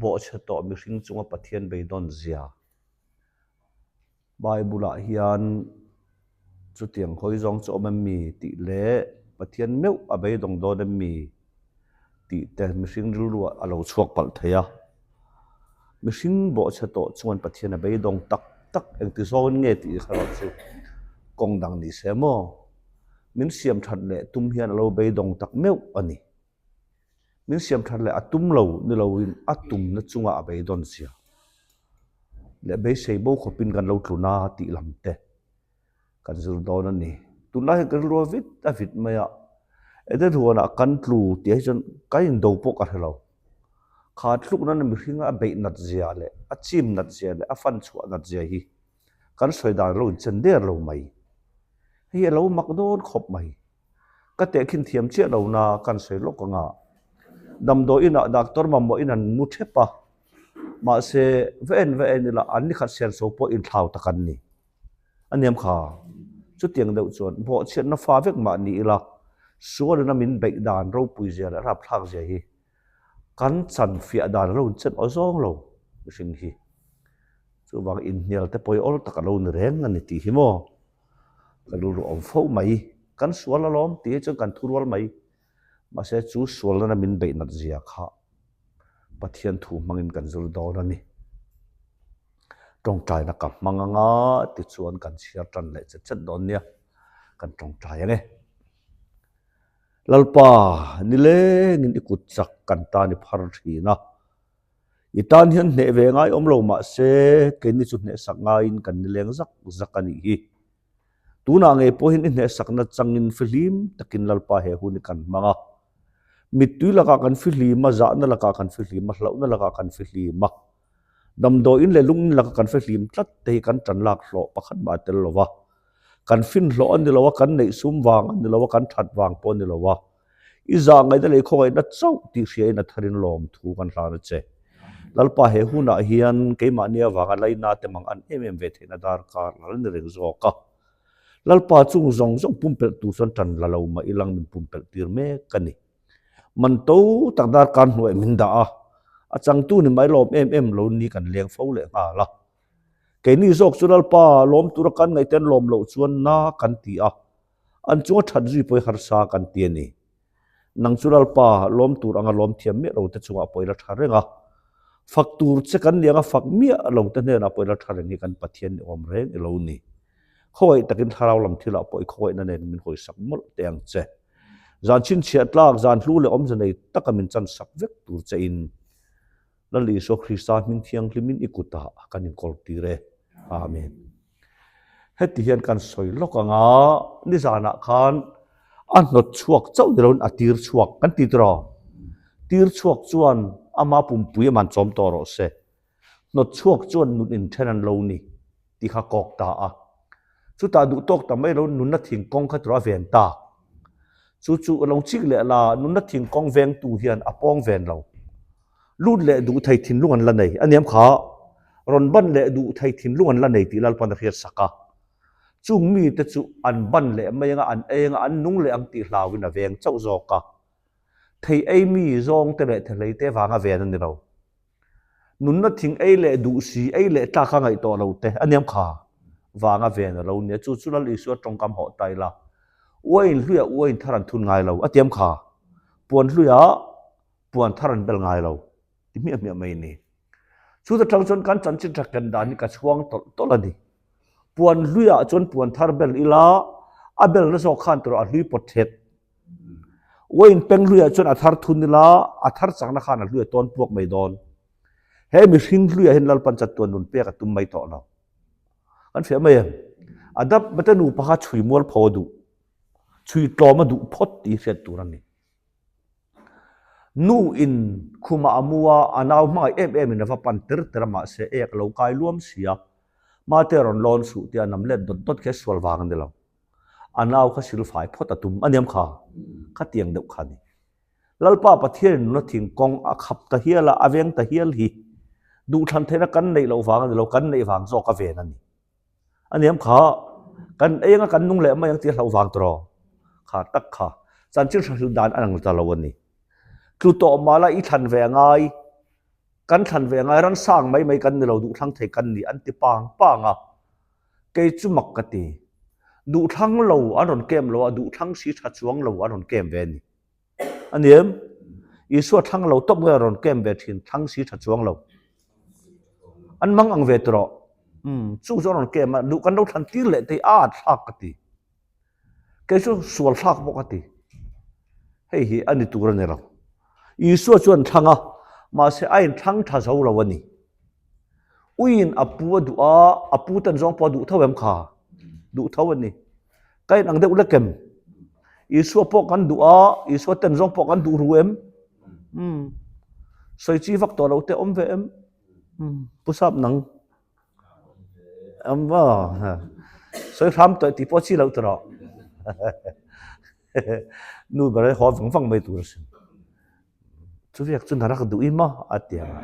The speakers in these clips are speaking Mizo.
Bawhchhe tawh mihring chunga Pathian beidawn zia. Bible-ah hian chutiang hawi zawng chu awm em mi tih leh Pathian meuh a beidawng dawn em mi tih te mihring rilruah a lo chhuak palh thei a. Mihring bawhchhe tawh chuan Pathian a beidawng tak tak engti zawngin nge tih erawh chu kawng dang ni se maw? Min siam that leh tum hian a lo beidawng tak meuh a ni. Min siam that leh a tum lo ni loin a tumna chungah a beidawn zia leh beisei bo khawpin kan lo tlun a tih lam te kan zir dawn a ni. Tunlai hian ka rilru a vit a vit mai a, Eden huanah kan tlu tih hi chuan kan indo pawh ka hre lo. Kha tluk nana mihringa a beih nat zia leh a chim nat zia leh a fan chhuah nat zia hi kan sawi dan a lo inchen der lo mai. Hei hi a lo mak dawn khawp mai. Ka tehkhin thiam chiah lo na kan sawi lawk ang a, damdawi inah doctor mamawh in an mu thep a, mahse va en va en ila an nikhat senso pawh inthlau tak an ni. A niam kha, chutiang deuh chuan bawhchhiatna fa vek mah ni ila sualin a min beih dan ropui zia leh rapthlak zia hi kan chan fiah dan a lo inchen aw zawng lo mihring hi. Chuvang inhnial te pawh hi awl tak a lo ni reng a ni tih hi maw? Ka rilru awm fo mai. Kan sual alawm tih hi chuan kan thurual mai. Mahse chu sualna min beih nat zia kha Pathian thu hmangin kan zir dawn a ni. Tawngtaina ka hmang anga tichuan kan chhiar tan leh chet chet dawn nia. Kan tawngtai ang e. Lalpa, nilengin i kut chak kan tan i phar thin a. I tan hian hneh ve ngai awm lo mah se keini chu hnehsak ngaiin kan nileng zak zak a nih hi. Tunah ngei pawhin i hnehsakna changin fihlim takin Lalpa he hun hi kan hmang a. Mittui lakah kan fihlim a, zahna lakah kan fihlim a, hlauhna lakah kan fihlim a. Damdawiin leh lungin laka kan fihlim tlat te hi kan tan lak hlawh pakhat mah a tel lo va. Kan fin hlawh a ni lo a, kan neih sum vang a ni lo a, kan that vang pawh a ni lo a. I zah ngaihna leh i khawngaihna chauh tih hriain a tharin lawm thu kan hlan a che. Lalpa he hunah hian keimahni avanga laina te mang an em em ve theihna darkar la ni reng zawk a. Lalpa chung zawng zawng pumpelh tur chuan tan la lo mah ilang min pumpelh tir mek a ni. Man to tak darkar hnuaih min dah a, a changtu ni mai lawm em em lo ni kan leng fo leh nghal a. Keini zawk chu Lalpa lawm tura kan ngaihten lawm loh chuan na kan ti a. An chunga that zui pawi harsa kan ti a ni. Nang chu Lalpa lawm tur anga lawm thiam miah lo te chungah pawh i la tha reng a. Fak tur che kan ni anga fak miah lo te hnenah pawh i la tha reng hi kan Pathian ni awm reng i lo ni. Khawngaih takin thlarau lam thilah pawh i khawngaihna nen min hawisak mawlh teh ang che. Zan chhinchhiah tlak, zan hlu leh awmze nei taka min chansak vek tur che in Lal Isua Krista hming thianghlimin i kutah kan inkawl tir e. Amen. Heti hian kan sawi lawk ang a, nizanah khan a hnawt chhuak chauh ni loin a tir chhuak kan ti tiraw? Tir chhuak chuan ama pumpui aman chawm tawh rawh se. Hnawt chhuak chuan nun inthen an lo ni tih kha kawk ta a. Chutah duh tawk ta mai lo nunna thingkawng kha tura a ven ta. Chu chu a lo chik leh la, nunna thingkawng vengtu hian a pawng ven lo. Lut leh duh thei thinlung an la nei. A niam kha, rawn ban leh duh thei thinlung an la nei tih Lalpan a hriat sak a. Chung mite chu an ban leh mai anga an ei anga an nung leh ang tih hlauin a veng chauh zawk a. Thei ei mi zawngte leh thehlei te vanga ven a ni lo. Nunna thing ei leh duh si, ei leh tlak a ngaih tawh lo te a niam kha vanga ven a lo nia. Chu chu Lal Isua tawngkam hawh ta ila, Uain hluiah uain thar an thun ngai lo a tiam kha. Puan hluiah puan thar an bel ngai lo ti hmiah hmiah mai a ni. Chuta tang chuan kan chanchin tha ken dan hi ka chhuang tawlh tawlh a ni. Puan hluiah chuan puan thar bel ila a belna zawk khan tur a hlui pawt thet. Uain peng hluiah chuan a thar thun ila a thar chakna khan a hlui a tawn puak mai dawn. He mihring hluiah hian Lalpan chatuan nun pek a tum mai tawh lo. Kan hria mai em? A dap mate nupa kha chhui mualpho a duh. Chhui tlawm a duh phawt tih hriat tur a ni. Nu in khumah a mu a, a nau hmangaih em em in a va pan tir tir a mahse ek a lo kai luam si a, mate rawn lawn suh tia nam let dawt dawt khi a sual vang a ni lo. A nau kha silfai phawt a tum a niam kha, khatiang deuh kha a ni. Lalpa Pathian in nuna thingkawng a khap ta hial a, a veng ta hial hi duhthlan theihna kan neih loh vang a ni lo, kan neih vang zawk a ven a ni. A niam kha, kan ei anga kan nung leh mai ang tih a hlauh vang tawh kha tak kha chanchin hra hrilh dan a lang ta lo a ni. Tlu tawh mah la i thlan ve a ngai. Kan thlan ve ngai ransang mai mai kan ni lo, duhthlang thei kan ni an ti pang pang a. Kei chu mak ka ti. Duhthlang lo an rawn kem lo a, duhthlang si tha chuang lo an rawn kem ve a ni. A ni em? Isua thlang lo tawp nge rawn kem ve thin, thlang si tha chuang lo. An mang ang ve tawh. Umm, chu chu an rawn kem a, duh kan lo thlan tir leh thei a, a thlak ka ti. Kei chu sual thlak bawk a ti. Hei hi a ni tur a ni lo. Isua chuan thlang a, mahse a inthlang tha zo lo a ni. Uiin a pu a duh a, a pu ten zawng pawh a duh tho em kha? Duh tho a ni. Ka in ang deuh lek em? Isua pawh kan duh a, Isua ten zawng pawh kan duh ru em? Umm. Sawi chi vak tawh lo te awm ve em? Umm. Pu Sap nang. Awm maw? Sawi hram tawh tih pawh chi loh tur aw. Nu ber hi haw vang vang mai tur asin. Chuviak chu na rak duh i maw a ti ang a.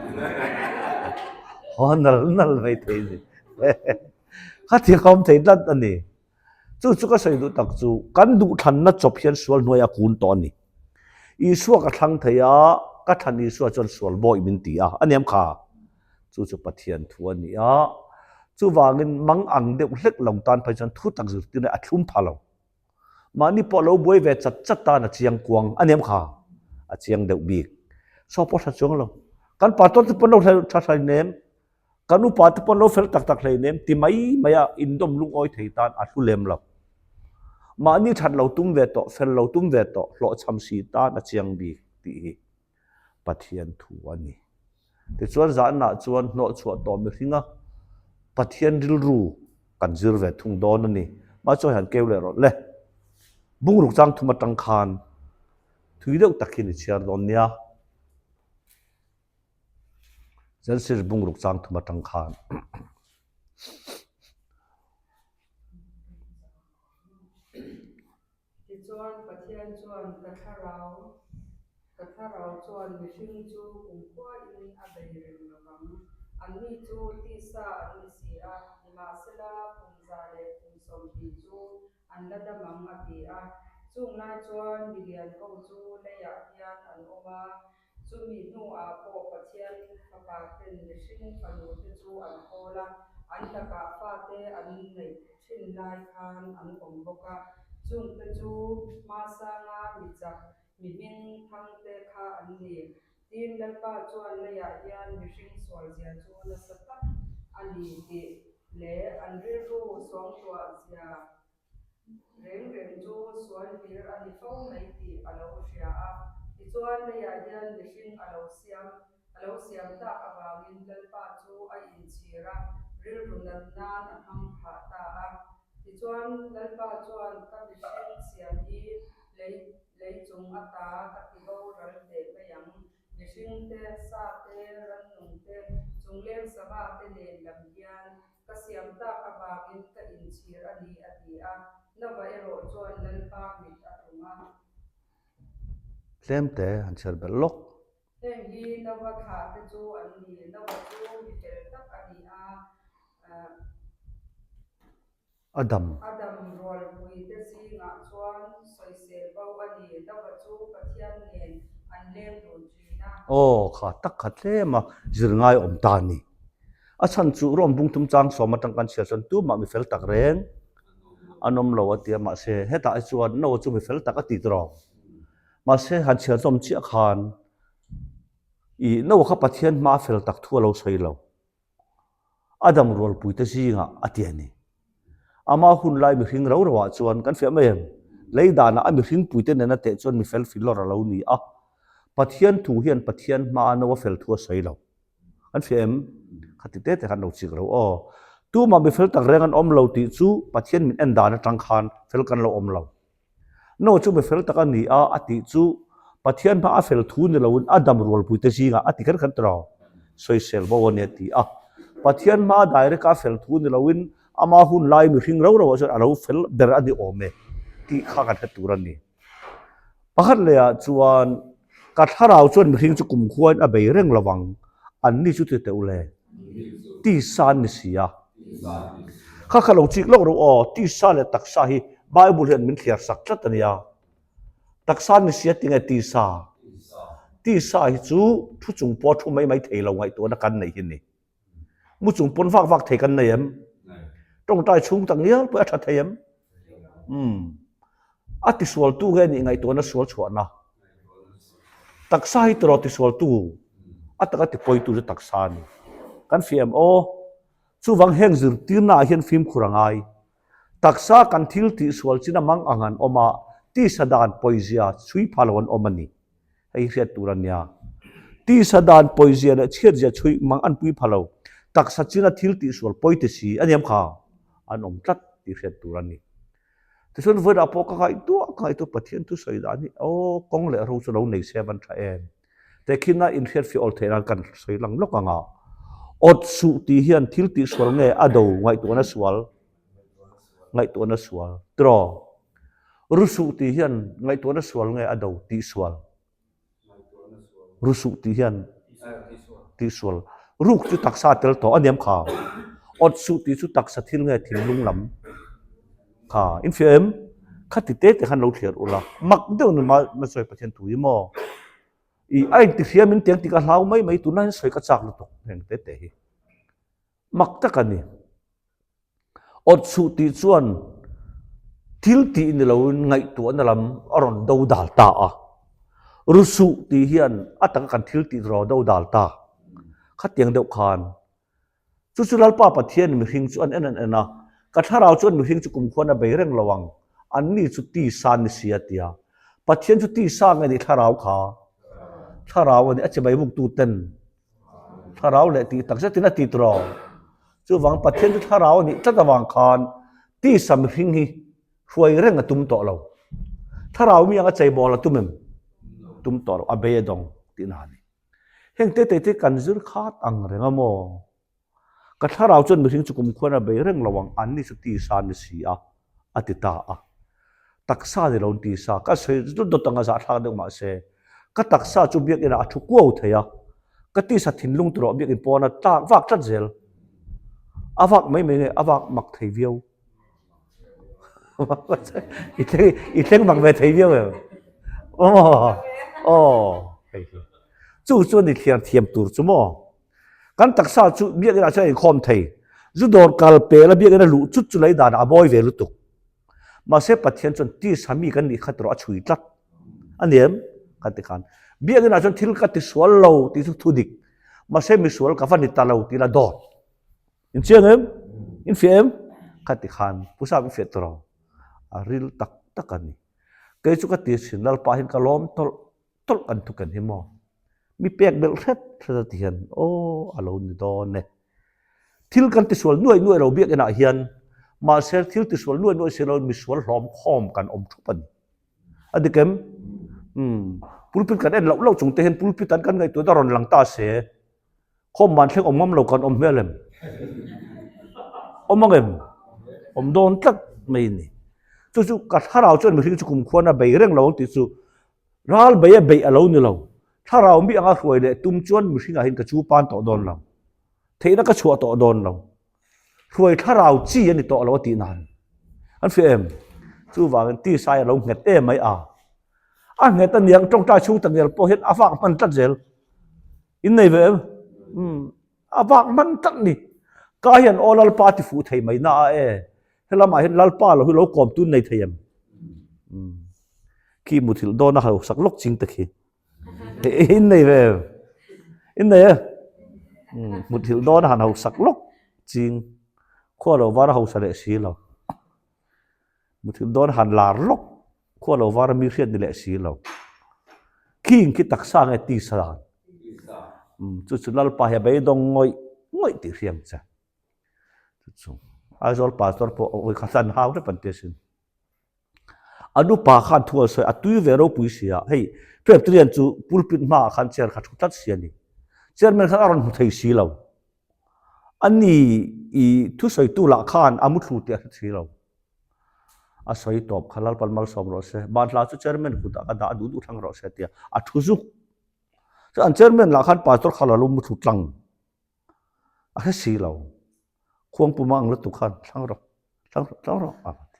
Haw nal nal mai thei a ni. Khatiang ka awm thei tlat a ni. Chu chu ka sawi duh tak chu kan duhthlanna chawp hian sual hnuai a kun tawh a ni. Isua ka thlang thei a, ka thlan Isua chuan sual bawi min ti a, a niam kha. Chu chu Pathian thu a ni a. Chuvangin mang ang deuh hlek lo tan phei chuan thu tak zirtirna a thlum pha lo. Mahni pawh lo buai ve chat chat tan a chiang kuang a niam kha, a chiang deuh bik. Saw pawh tha chuang lo. Kan pastor te pawn lo tha hlei nem, kan upa te pawn lo fel tak tak hlei nem ti mai mai a indawm lungawi thei tan a hlu lem lo. Mahni that lo tum ve tawh, fel lo tum ve tawh, hlawhchham si tan a chiang bik tih hi Pathian thu a ni. Tichuan zanah chuan hnawhchhuah tawh mihringa Pathian rilru kan zir ve thung dawn a ni. Mahse chuan han keu leh rawh le. Bungruk chang thum atang khan thui deuh tak hian i chhiar dawn nia. Genesis bungruk chang thum atang khan. Tichuan, Pathian chuan ka thlarau, ka thlarau chuan mihring chu kumkhuain a bei reng lo vang. Anni chu tisa an ni si a, nimahsela kum za leh kum 20 chu an la dam ang a ti a. Chung lai chuan milian ho chu leiah hian an awm a, Chumi hnuah pawh Pathian fapa ten mihring fanu te chu an hawl a, an lakah fate an neih thin lai khan an awm bawk a. Chungte chu hmasanga mi chak, mi hming thang te kha an ni. Tin, Lalpa chuan leiah hian mihring sualzia chu nasa tak a ni tih leh an rilru suangtuah zia Reng reng chu sual hlir a ni fo mai tih a lo hria a. Tichuan leiah hian mihring a lo siam a lo siam tak avangin Lalpa chu a inchhir a, rilru nat nan a hmang phah ta a. Tichuan Lalpa chuan ka mihring siam hi lei lei chung ata ka ti boral teh mai ang. Mihring te, sa te, rannung te, chungleng sava te nen lam hian Ka siam tak avangin ka inchhir a ni, a ti a. Nova erawh chuan Lalpa mit a tlung a. Tlem te han chhiar belh lawk. Heng hi Nova thlah te chu an ni. Nova chu mi fel tak a ni a. A dam. A dam rualpuite zingah chuan sawisel bo a ni. Dava chu Pathian nen an leng dun thin a. Aw, kha tak kha tlem a zir ngai awm ta a ni. A chhan chu Rome bungtum chang sawm atang kan chhiar chuan tumah mi fel tak reng an awm lo a ti a, mahse hetah hi chuan Noah chu mi fel tak a ti tawh. Mahse han chhiar hlawm chiah khan ih Noah kha Pathian hmaa fel tak thu a lo sawi lo. A dam rualpuite zingah a ti a ni. Ama hun lai mihring ro roah chuan kan fiah mai em? Lei danah a mihringpuite nena teh chuan mi fel filawr a lo ni a. Pathian thu hian Pathian hmaa no a fel thu a sawi lo. Kan fiah em? Khati te te khan lo chik ro aw. Tumah mi fel tak reng an awm lo tih chu Pathian min en dan atang khan fel kan lo awm lo. No chu mi fel tak a ni a, a tih chu Pathian hma a fel thu ni loin a dam rualpuite zingah a ti kher kher tawh lo. Sawisel bo a ni a ti a. Pathian hma direct a fel thu ni loin ama hun lai mihring rau rauah chuan a lo fel ber a ni awm e tih kha kan hre tur a ni. Pakhat lehah chuan ka thlarau chuan mihring chu kumkhuain a bei reng lovang, anni chu ti teh u le. Tisa an ni si a. Kha kha lo chik lawk rawh aw, tisa leh taksa hi Bible hian min thliar sak tlat a nia. Taksa an ni si a tinge tisa? Tisa hi chu thu chung pawh thu mai mai thei lo ngaihtuahna kan neih hi ni. Mu chung pawn vak vak thei kan nei em? Tawngtai chhung tak ngial pawh a tha thei em? Umm. A tisualtu nge nih ngaihtuahna sual chhuahna? Taksa hi tiraw tisualtu? A taka tipawitu chu taksa a ni. Kan fiah em aw? Chuvang heng zirtirna ah hian fimkhur a ngai. Taksa kan thil tihsual chin a mang ang an awm a, tisa dan pawizia chhui pha lo an awm a ni. Hei hi hriat tur a nia. Tisa dan pawizia leh chhiatzia chhui mang an pui pha lo. Taksa china thil tihsual pawi ti si a niam kha an awm tlat tih hriat tur a ni. Tichuan vawilah pawh ka ngaihtuah ka ngaihtuah Pathian thu sawi dan hi aw kawng leh ro chu lo nei se van tha em. Tehkhina inhriatfiah awl theih nan kan sawi lang lawk ang a. Awt suh tih hian thil tihsual nge a do ngaihtuahna sual? Ngaihtuahna sual. Tiraw? Ru suh tih hian ngaihtuahna sual nge a do tihsual? Ru suh tih hian tihsual. Ruk chu taksa a tel tawh a niam kha. Awt suh tih chu taksa thil nge thinlung lam kha. Infiah em? Khati te te khan lo thliar ula. Mak deuh ni ma sawi Pathian thu hi maw? I a intihriam in tiang tik a hlau mai mai tunlai hian sawi ka chak lutuk heng te te hi. Mak tak a ni. Awt chhuh tih chuan thil tih ni loin ngaihtuahna lam a rawn do dal ta a. Rusuh tih hian a taka kan thil tih rawn do dal ta. Khatiang deuh khan chu chu Lalpa Pathian mihring chu an en an en a, ka thlarau chuan mihring chu kumkhuan a bei reng lo ang, anni chu tisa ni si a ti a. Pathian chu tisa nge nih thlarau kha? Thlarau a ni, a chibai buktu ten Thlarau leh tih tak zetin a ti tawh. Chuvang Pathian chu thlarau a nih tlat avang khan tisa mihring hi hruai reng a tum tawh lo. Thlarau mi anga cheibawl a tum em? Tum tawh lo, a bei a dawng tihna a ni. Heng te te te kan zir khat ang reng a maw? Ka thlarau chuan mihring chu kumkhuan a bei reng lo ang, anni chu tisa an ni si a, a ti ta a. Taksa ni lo an tisa, ka sawi dawt dawt anga zahthlak deuh mah se, ka taksa chu biakinah a thu kuau thei a, ka tisa thinlung tur erawh biakin pawn a tlak vak tlat zel. A vak mai mai nge, a vak mak thei viau. I thleng i thleng mak ve thei viau em? Aw, aw, hei hi. Chu chuan i thliar thiam tur chu maw? Kan taksa chu biakinah chuan a inkhawm thei. Zu dawr kal pel a biakin a luh chut chu lei danah a mawi ve lutuk. Mahse Pathian chuan tisa mi kan nih kha tawh a chhui tlat a ni em? Ka ti khan. Biakinah chuan thil ka ti sual lo tih chu thu dik. Mahse misual ka va ni ta lo tih la dawt. In chiang em? In fiah em? Ka ti khan. Pu Sap in fiah tawh lo. A ril tak tak a ni. Kei chu ka ti thin Lalpa hian ka lawm tawlh tawlh kan thu ken hi maw? Mi pek belh hret hret a ti hian aw a lo ni dawn e. Thil kan tisual nuai nuai lo biakinah hian mahse thil tisual nuai nuai si lo misual hlawm khawm kan awm thup a ni. A dik em? Umm pulpit kan en loh loh chung te hian pulpit an kan ngaihtuah a rawn lang ta se. Khawm ban thleng awm ngam lo kan awm hmel em? Awm ang em? Awm dawn tlat mai a ni. Chu chu ka thlarau chuan mihring chu kumkhuan a bei reng lo ang tih chu Ral bei a beih a lo ni lo. Thlarau mi anga hruai leh tum chuan mihringah hian ka chu pan tawh dawn lo. Theihna ka chhuah tawh dawn lo. Hruai thlarau chi a ni tawh lo a tih nan. An hria em? Chuvangin tisai a lo nghet em mai a. A nghet aniang tawngtai chhung tak ngial pawh hian a vak hman tlat zel. In nei ve em? Umm. A vak hman tlat ni. Ka hian aw Lalpa ti fuh thei mai na a e. Helamah hian Lalpa lo hi lo kawm tun nei thei em? Umm. Khi muthilh dawn a hausak lawk ching te khi. In nei ve em? In nei e? Umm. Muthilh dawn a han hausak lawk ching. Khua lo var a hausa leh si lo. Muthilh dawn a han lar lawk. Khua lo var a mi hriat ni leh si lo. Khing khi taksa nge tisa dan? Umm. Chu chu Lalpa hi a beidawng ngawih ngawih tih hriam che. Chu chu Aizawl pastor pawh awi kha hlan hau hrep an ti asin. An upa khan thu an sawi a tui ve ropui si a, hei Presbyterian chu pulpit hmaah khan chair kha thu tlat si a ni. Chairman khan a rawn hmu thei si lo. Ani i thusawitu lah khan a muthlu tih a hre si lo. A sawi tawp kha Lalpan malsawm rawh se, Banhla chu chairman kutah ka dah a duh duh thlang rawh se a ti a, a thu zuk. Chuan an chairman lah khan pastor kha lo muthlu tlang. A hre si lo. Khuangpuma ang lutuk khan thlang rawh, thlang rawh, thlang rawh a ti.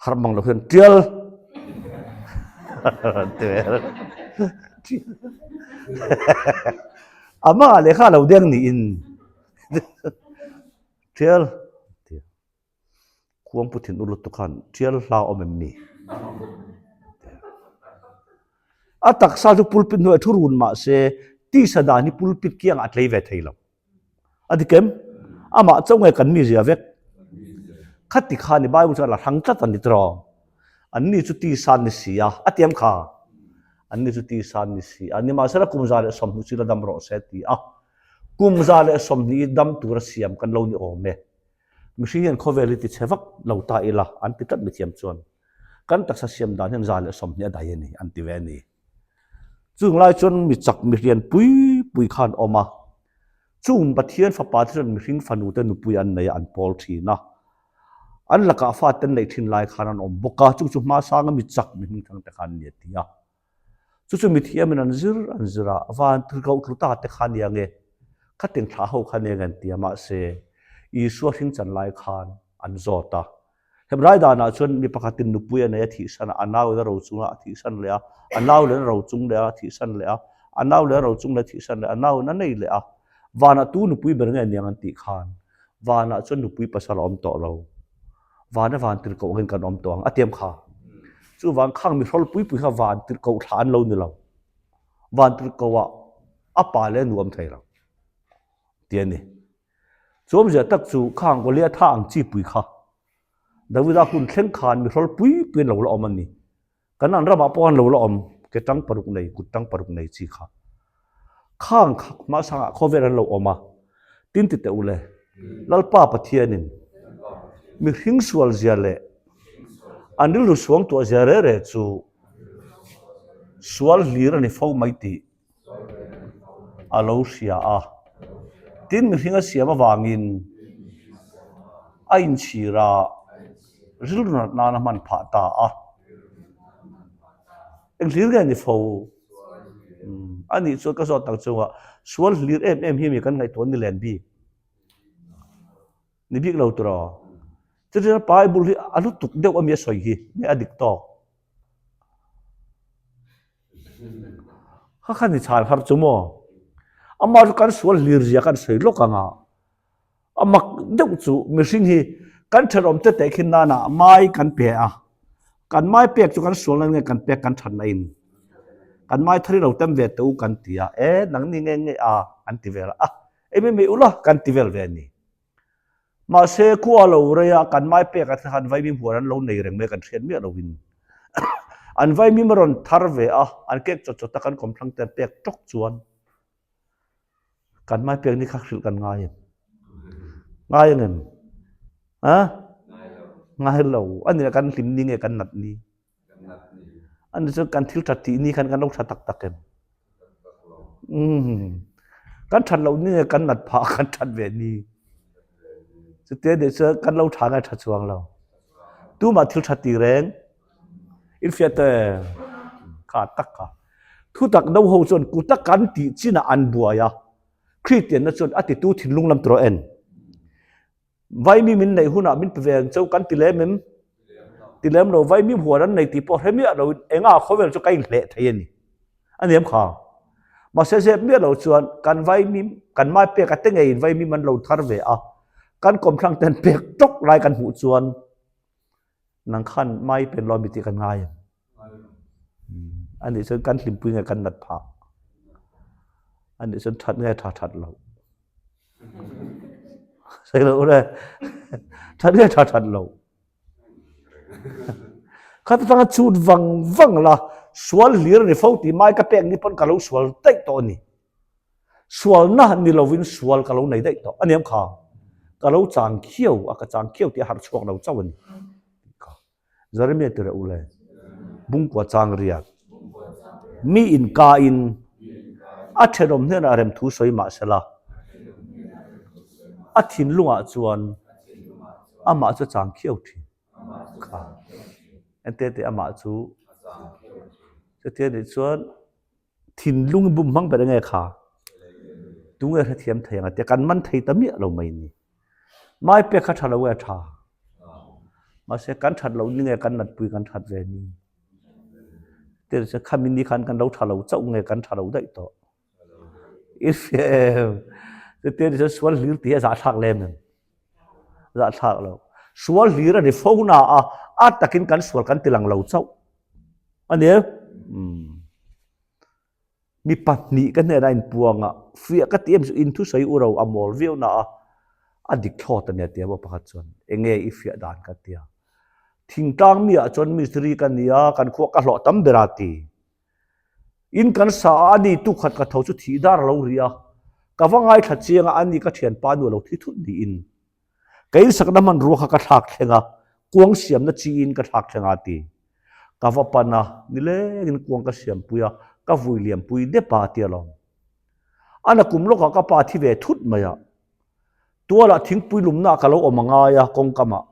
Harh mang lo hian tial ti ve. A mangah lehkha a lo deng niin Ṭial Khuangpu thin ur lutuk khan ṭial hla awm em ni? A taksa chu pulpit hnuaiah thu run mah se tisa dan hi pulpit kiangah a tlei ve thei lo. A dik em? Amah chauh nge kan mizia vek? Khati khan i Bible chuan a la hrang tlat a ni tiraw? Anni chu tisa an ni si a, a ti em kha? Anni chu tisa an ni si a, nimahsela kum 120 chu la dam rawh se a ti a. Kum 120 i dam tura siam kan lo ni awm e. Mihring hian khawvel hi tichhe vak lo ta ila an ti tlat mithiam chuan kan taksa siam dan hian 120 a dai a ni an ti ve a ni. Chung lai chuan mi chak mi hlian pui pui kha an awm a, chung Pathian fapa te chuan mihring fanu te nupui an nei a an pawl thin a, an lakah fate an neih thin lai khan an awm bawk a, chung chu hmasanga mi chak mi hmingthang te kha an ni a ti a. Chu chu mithiamin an zir an zir a, van tirhkoh tlu ta te kha nia nge, khatin thlah ho kha nia nge an ti a, mahse Isua hring chan lai khan an zawt a. Hebrai danah chuan mi pakhatin nupui a nei a thihsan a, a nau in a ro chung a, a thihsan leh a, a nau leh a ro chung leh a, a thihsan leh a, a nau leh a ro chung leh a thihsan leh a, a nau in a nei leh a. Vanah tu nupui ber nge niang an tih khan vanah chuan nupui pasal a awm tawh lo. Vana van tirhkoh angin kan awm tawh ang a tiam kha. Chuvang khang mi hrawl pui pui kha van tirhkoh thla an lo ni lo. Van tirhkoh ah a pa leh a nu awm thei lo ti a ni. Chu awmzia tak chu khang Goliatha ang chi pui kha Davida hun thleng khan mi hrawl pui pui an lo la awm a ni. Kan an ramah pawh an lo la awm, ke tang paruk nei, kut tang paruk nei chi kha. Khang kha hmasangah khawvel an lo awm a, tin ti teh u le, Lalpa Pathianin mihring sual zia leh an rilru suang tuah zia re re chu sual hlir a ni fo mai tih a lo hria a. Tin, mihring a siam avangin a inchhir a, rilru nat nan a hman phah ta a. Eng hlir nge ni fo? A nih chuan ka zawt tak chungah sual hlir em em hi mi kan ngaihtuah ni len bik. Ni bik lo tiraw? Chutiang Bible hi a lutuk deuh a mi a sawi hi, nge a dik tawk? Kha khan i chhan har chu maw? Amah chu kan sual hlir zia kan sawi lawk ang a, a mak deuh chu mihring hi kan thenawm te teh khin nana mai kan pe a, kan mai pek chu kan sual nan nge kan pek kan that na in kan mai thar i lo tem ve teh u kan ti a, e nangni nge nge a an ti vel a, ei mai mai ula kan ti vel ve a ni. Mahse, khua lo rei a, kan mai pek a thla khan vaimim huan an lo nei reng mai kan hriat miah lovin an vaimim a rawn thar ve a, an kek chawt chawt a kan kawmthlang te an pek tawk chuan kan mai pek ni kha hrilh kan ngai em? Ngai ang em? Ha? Ngai lo. A ni kan hlim ni nge kan nat ni? A ni chuan kan thil that tih ni khan kan lo tha tak tak em? Umm. Kan that loh ni nge kan nat phah kan that ve ni. Chutia nih chuan kan lo tha ngai tha chuang lo. Tumah thil tha ti reng in fiah te kha tak kha. Thu tak no ho chuan kuta kan tih chinah an buai a. Kristianna chuan a titu thinlung lam tur a en. Vaimi min neih hunah min pe ve ang cheu kan ti lem em? Ti lem lo, vaimi huan an nei tih pawh hre miah loin enga khawvel chu ka inhleh thei a ni. A ni em kha? Mahse zep miah lo chuan kan vaimi, kan mai pek a te ngeiin vaimim an lo thar ve a, kan kawmthlang ten pek tawk lai kan hmuh chuan nang khan mai pen lo mi tih kan ngai em? A nih chuan kan hlimpui nge kan nat phah? A nih chuan that nge tha that lo? Sei lo le. That nge tha that lo? Khat atanga chut vang vang la sual hlir ni fo ti mai ka pek ni pawn ka lo sual daih tawh a ni. Sualna ni lovin sual ka lo nei daih tawh a ni ang kha. Ka lo chang khiau a, ka chang khiau tih a harh chhuak lo chauh a ni. Jeremia ti reh u le, Bungkua chang riat. Mi inkain a thenawm hnenah remthu sawi mah sela, a thinlungah chuan amah chu a chang khiau thin. Kha ente teh amah chu chutia nih chuan thinlung bum hmang ber enge kha tunge hrethiam thei ang a tia kan man thei ta miah lo mai ni. Mai pek kha tha lo nge tha? Mahse kan that loh ni nge kan natpui kan that ve ni? Tir chu khami ni khan kan lo tha lo chauh nge kan tha lo daih tawh. I hria em? Chutia ni chuan sual hlir tih hi a zahthlak lem em? Zahthlak lo. Sual hlir a ni fo na a, a takin kan sual kan ti lang lo chauh. A ni em? Umm. Mi pahnih ka hnenah inpuang a, fiah ka ti em chu in thusawi u ro a mawl viau na a, a dik thlawt a nia tia maw pakhat chuan enge i fiah dan ka tia. Thingtlang mi ah chuan mistiri ka nia, kan khua ka hlawh tam ber a ti. In kan sa a, ani tukhat ka tho chu thih dar a lo ri a, ka va ngaithla chiang a, ani ka thianpa nu a lo thi thut niin. Ka insakna hmanrua kha ka thlak thleng a, kuang siamna chiin ka thlak thleng a ti. Ka va pan a, nilengin kuang ka siampui a, ka vui liampui dep a ti alawm. A nakum lawkah ka pa thi ve thut mai a, tualah thingpui lumna ah ka lo awm a ngai a kawngkamah.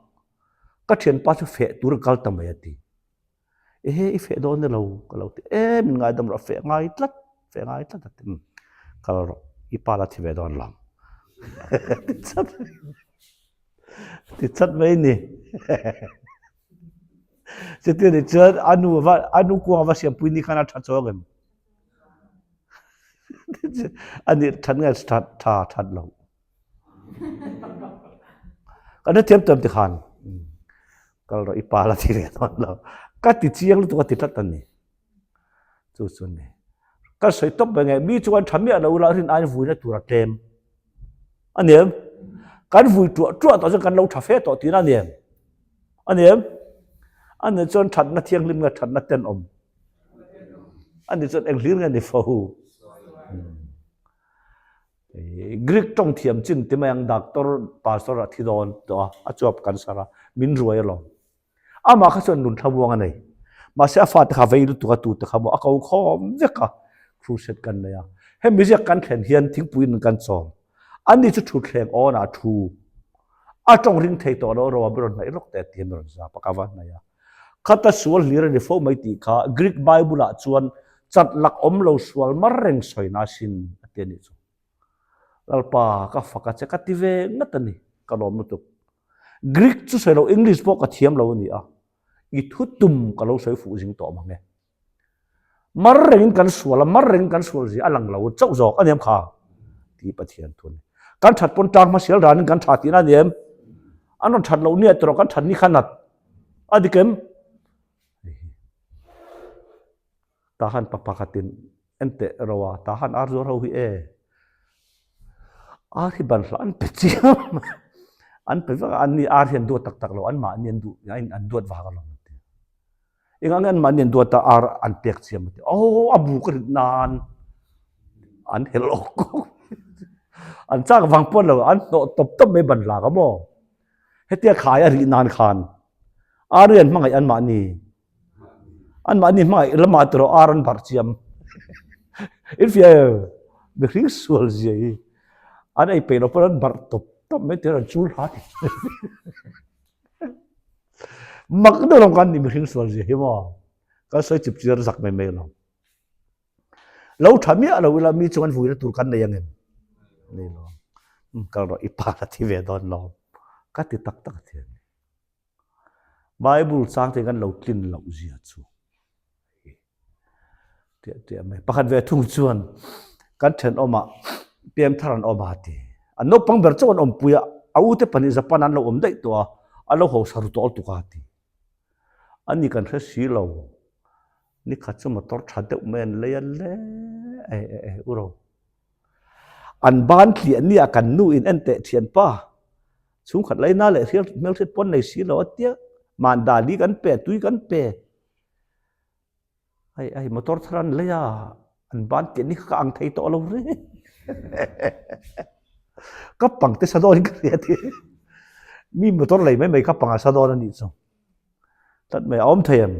Ka thianpa chu feh tur a kal ta mai a ti. Ehe i feh dawn elo ka lo ti e min ngaidam rawh a feh ngai tlat feh ngai tlat a ti kal rawh i pa la thi ve dawn lo ti chat ti chat mai ni chuti ni chuan a nu va a nu kuang va siampui ni khan a tha chuang em ani that nge that tha that lo Kan hrethiam tawn ti khan kal rawh i pa la ti ve dawn lo. Ka ti chiang lutuk a ti tlat a ni. Chu chu a ni. Ka sawi tawp mai nge mi chu an tha miah lo ila rin aiin vuina tur a tlem. A ni em? Kan vui tuah tuah tawh chuan kan lo tha fe tawh tihna a ni em? A ni em? A ni chuan thatna thianghlim nge thatna tenawm? A ni chuan eng hlir nge ni fo? Greek tawng thiam chin ti mai ang doctor pastor a thi dawn tawh a, a chuap cancer a, min ruai alawm. Amah kha chuan nun thlamuang a nei. Mahse a fate kha vei lutuk a tute kha maw a ko khawm vek a, crusade kan nei a. Hemi ziak kan thlen hian thingpui nun kan chawm. Ani chu thutthleng awn ah thu. A tawng ring thei tawh lo ro a mi rawn hnaih lawk teh ti hian mi rawn zap a, ka va hnaih a. Khata sual hlir a ni fo mai tih kha Greek Bible ah chuan chat lak awm lo sual mar reng sawina sin a ti a nih chu. Lalpa ka fak a che ka ti ve ngat a ni, ka lawm lutuk. Greek chu sawi lo English pawh ka thiam lo a ni a, i thu tum ka lo sawi fuh zing tawh mang e. Mar rengin kan sual a, mar rengin kan sual zia a lang lo chauh zawk a ni em kha? Tih Pathian thu a ni. Kan that pawn tang hmasial danin kan tha tihna a ni em? An rawn that loh nia tawrh kan that ni kha nat a dik em? Tahan pa pakhatin en teh ro a, tahan ar zuar ho hi e. Ar hi ban hlah an pe chiam an pe vek a, an ni ar hi an duat tak tak lo, anmahni an duh an duat vak alawm. Eng ang an mahni an duat a ar an pek chiam a ti aw a bu ka rit nan an helh awk awk an chak vang pawn lo an hnawh tawp tawp mai ban lak a maw hetia khai a rih nan khan ar hi an hmangaih an mahni an mahni hmangaih lamah te rawh ar an barh chiam in fiah em mihring sual zia hi an ei peih loh pawn an barh tawp tawp mai te an chul hla ti Mak deuh lo kan ni mihring sual zia hi maw? Kan sawi chip chiar zak mai mai lo. Lo tha miah lo ila mi chuan vuina tur kan nei angem? Nei lo. Kal rawh i pa la thi ve dawn lo. Ka ti tak tak a thi a ni. Bible chang te kan lo tlin loh zia chu. Tiah tiah mai. Pakhat ve thung chuan kan thenawmah piangthar an awm a ti. An naupang ber chauh an awmpui a, a ute pahnih Japan an lo awm daih tawh a, a lo hausa ru tawh lutuk a ti. Ani kan hre si lo, nikhat chu motor tha deuh mai an lei a le e e e u ro. An ban tliah nia kan nu in en teh thianpa, chhungkhat laina leh hmelhriat pawn nei si lo a tia, mandali kan pe, tui kan pe. Hei hei motor thar an lei a, an ban tih ni kha ka ang thei tawh lo re. Ka pang te sa dawn in ka hria ti. Mi motor lei mai mai ka pang a sa dawn a nih chu. Tlat mai a awm thei em?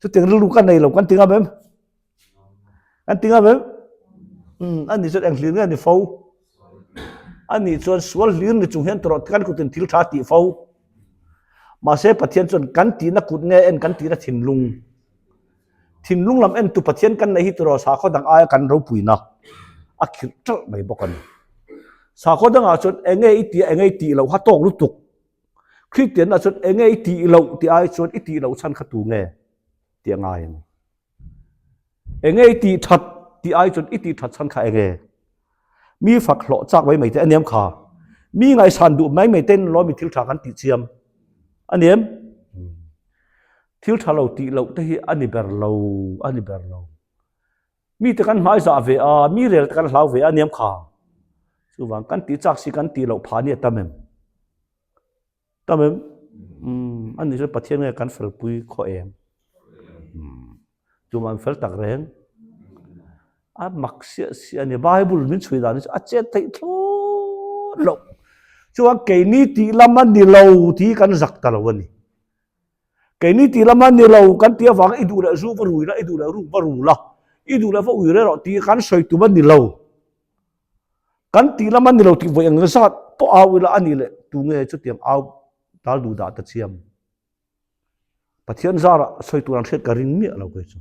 Chutiang rilru ka nei lo kan ti ngam em? Kan ti ngam em? Um, ani chuan eng hlir nge ni fo? Ani chuan sual hlir ni chung hian tawrh kan kutin thil tha tih fo. Mahse Pathian chuan kan tihna kut nge en kan tihna thinlung. Thinlung lam entu Pathian kan neih hi tiraw sakhaw dang aia kan ropuina a khirh ṭalh mai bawk a ni. Sakhaw dangah chuan enge i tih a enge i tih loh kha tawk lutuk. Kristianna chuan enge i tih loh tih ai chuan i tih loh chhan kha tu nge tih a ngai a ni. Enge i tih that tih ai chuan i tih that chhan kha enge? Mi fak hlawh chak mai mai te a niam kha. Mi ngaihsan duh mai mai ten lawmi thil tha kan tih chiam a niam. Thil tha lo tih loh te hi a ni ber lo, a ni ber lo. Mi te kan hmai zah ve a, mi rel te kan hlau ve a niam kha. Chuvang kan tih chak si kan tih loh phah ni a tam em? Tam em? Umm, ani chu Pathian nge kan felpui khaw em? Umm, tumah an fel tak reng. A mak siah siah a ni. Bible min chhui dan hi chu a chet theih thlawt loh. Chuan keini tih lam a ni lo tih hi kan zak ta lo a ni. Keini tih lam a ni lo kan tih avang i duh leh zu va rui la, i duh leh ruk va ru la, i duh leh va ui reh rawh tih kan sawi tum a ni lo. Kan tih lam a ni lo tih vawi eng zat pawh au ila a nih leh tunge chutiang au dal duh dah ta chiam. Pathian zarah sawi tur an hriat ka ring miah lo kei chu.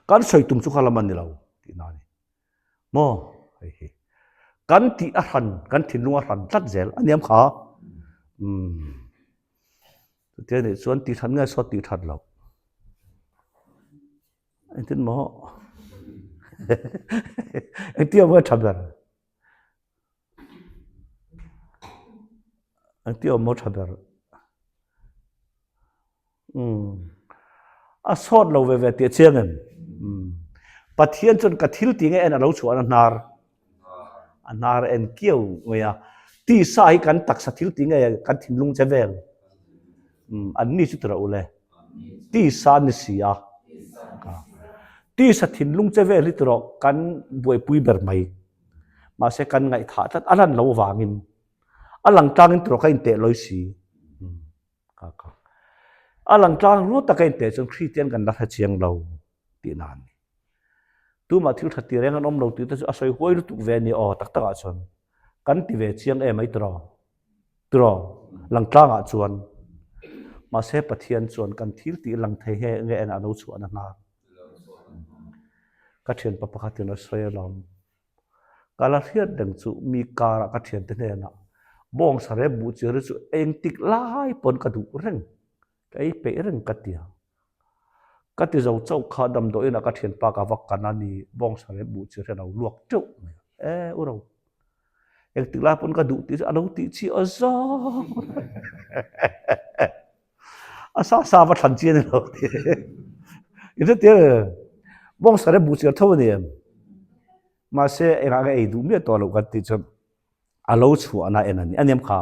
Kan sawi tum chu kha lam a ni lo tihna a ni. Maw hei hi. Kan tih a hran, kan thinlung a hran tlat zel a niam kha. Umm. Chutia nih chuan tih that nge sawt tih that loh. Engtin maw? Engtia maw tha ber? Engtia maw tha ber? Umm. A sawt lo ve ve tih a chiang em? Umm. Pathian chuan ka thil tih nge en a lo chhuah a hnar. A hnar a en kiau mai a. Tisa hi kan taksa thil tih nge kan thinlung che vel. Umm. An ni chu tura ule. Tisa ni si a. Tisa thinlung che vel hi tura kan buaipui ber mai. Mahse kan ngaihthah tlat a lan lo vangin a lang tlangin tura ka inteh lawi si. Ka ka. A lang tlang ruat taka inteh chuan Kristian kan la hre chiang lo tih na a ni. Tumah thil tha ti reng an awm lo tih te chu a sawi huai lutuk ve a ni aw tak takah chuan kan ti ve chiang em ai tiraw? Tiraw? Lang tlangah chuan. Mahse Pathian chuan kan thil tih lang thei nge nge en a lo chhuahna hnar. Ka thianpa pakhatin a sawi alawm. Ka la hriat reng chu mi karah ka thiante hnenah bawngsa rep buh chiar hi chu engtik lai pawn ka duh reng, ka ei peih reng ka ti a. Ka ti zo chauh kha damdawiinah ka thianpa ka va kan a ni, bawngsa rep buh chiar hi a lo luak teuh mai a, e u ro, engtik lai pawn ka duh tih chu a lo tih chi aw zawng A sa sa va thlan chi a ni lo tih i hre tir em? Bawngsa rep buh chiar tho a ni em? Mahse engah nge ei duh miah tawh loh kan tih chuan a lo chhuahna en a ni. A niam kha.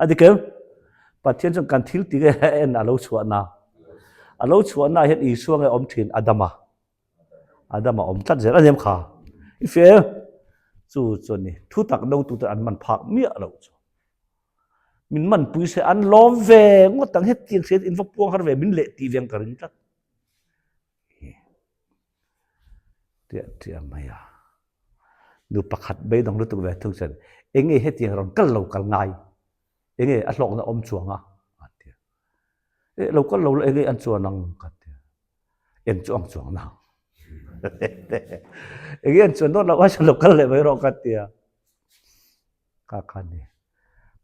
A dik em? Pathian chuan kan thil tih nge en a lo chhuahna. A lo chhuahna hian Isua nge awm thin Adama. Adama awm tlat zel a niam kha. I hria em? Chu chu a ni. Thu tak dotute an man phak miah loh chu. Min man pui se an lawm ve ngawt ang hetiang hriat in va puang har ve min leh tih veng ka ring tlat. Tiah tiah mai a. Nu pakhat beidawng lutuk ve thung chuan enge hetiang rawn kal lo kal ngai enge a hlawkna awm chuang a a ti a. E lo kal lo la enge an chuan ang ka ti a. Eng chu ang chuang nang. Enge an chuan dawn lo a chuan lo kal leh mai rawh ka ti a. Ka kha ni.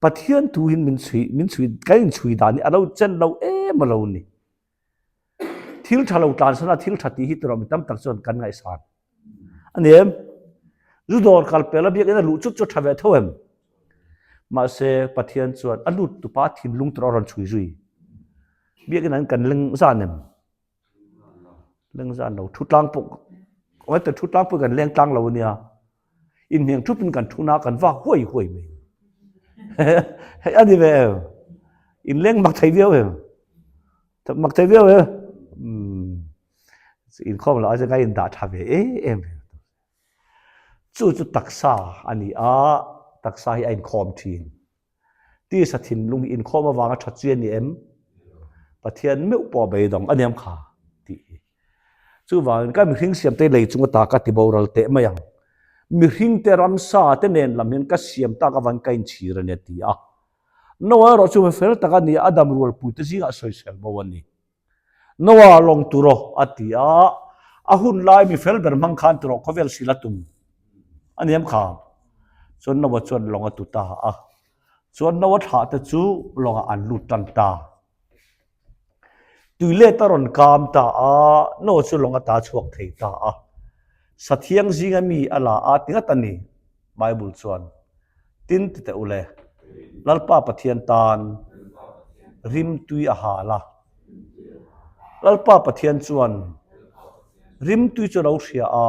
Pathian thu hin min chhui, min chhui, kan inchhui dan hi a lo chen lo em a lo ni. Thil tha lo tlan sana thil tha tih hi tawrh mi tam tak chuan kan ngaihsan. A ni em? Zu dawr kal pel a biakin a luh chut chu tha ve tho em? Mahse Pathian chuan a lut tupa thinlung tawrh a rawn chhui zui. Biakin an kan leng zan em? Leng zan lo thu tlang pawh Oi thu tlang pawh kan leng tlang lo ania. Inhniang thupin kan thu na kan vak huai huai mai. Hei a ni ve em? Inleng mak thei viau em? Mak thei viau em? Umm. Inkhawm loh aizeng a indah tha ve em em. Chu chu taksa a ni a, taksa hi a inkhawm thin. Tisa thinlung hi inkhawm avanga tha chi a ni em? Pathian meuh pawh a beidawng a niam kha tih hi. Chuvangin ka mihring siamte lei chung ata ka ti boral teh mai ang. Mihringte ramsa te nen lam hian ka siam tak avangin ka inchhir a ni a ti a. Noah erawh chu mi fel tak a ni a, a dam rualpuite zingah sawisel bo a ni. Noah lawng tur aw a ti a, a hun lai mi fel ber hmang khan tur aw khawvel sil a tum a ni em kha? Chuan Noah chuan lawng a tu ta a, chuan Noah thlah te chu lawngah an lut tan ta. Tuilet a rawn kam ta a, Noah chu lawng ata chhuak thei ta a. Sathiang zinga mi a la a ti ngat a ni, Bible chuan. Tin ti teh u le, Lalpa Pathian tan rimtui a hal a. Lalpa Pathian chuan rimtui chu a lo hria a,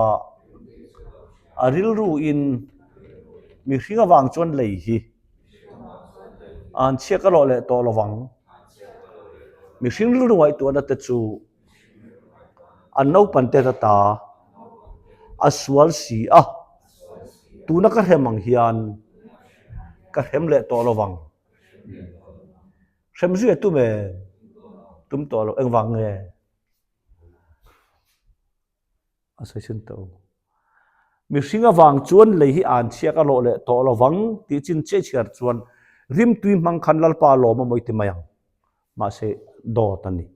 a rilruin mihring avang chuan lei hi An chhiat ka lawh leh tawh lo vang. Mihring rilru ngaihtuahna te chu an naupan te ta a sual si a, tuna ka hrem ang hian ka hrem leh tawh lo vang. Hrem zui a tum em? Tum tawh lo. Engvang nge? A sawi chhin tawh. Mihring avang chuan lei hi an chhiak a lawh leh tawh lo vang tih chin chiah chhiar chuan rimtui hmang khan Lalpa a lawm a mawi ti mai ang. Mahse, dawt a ni.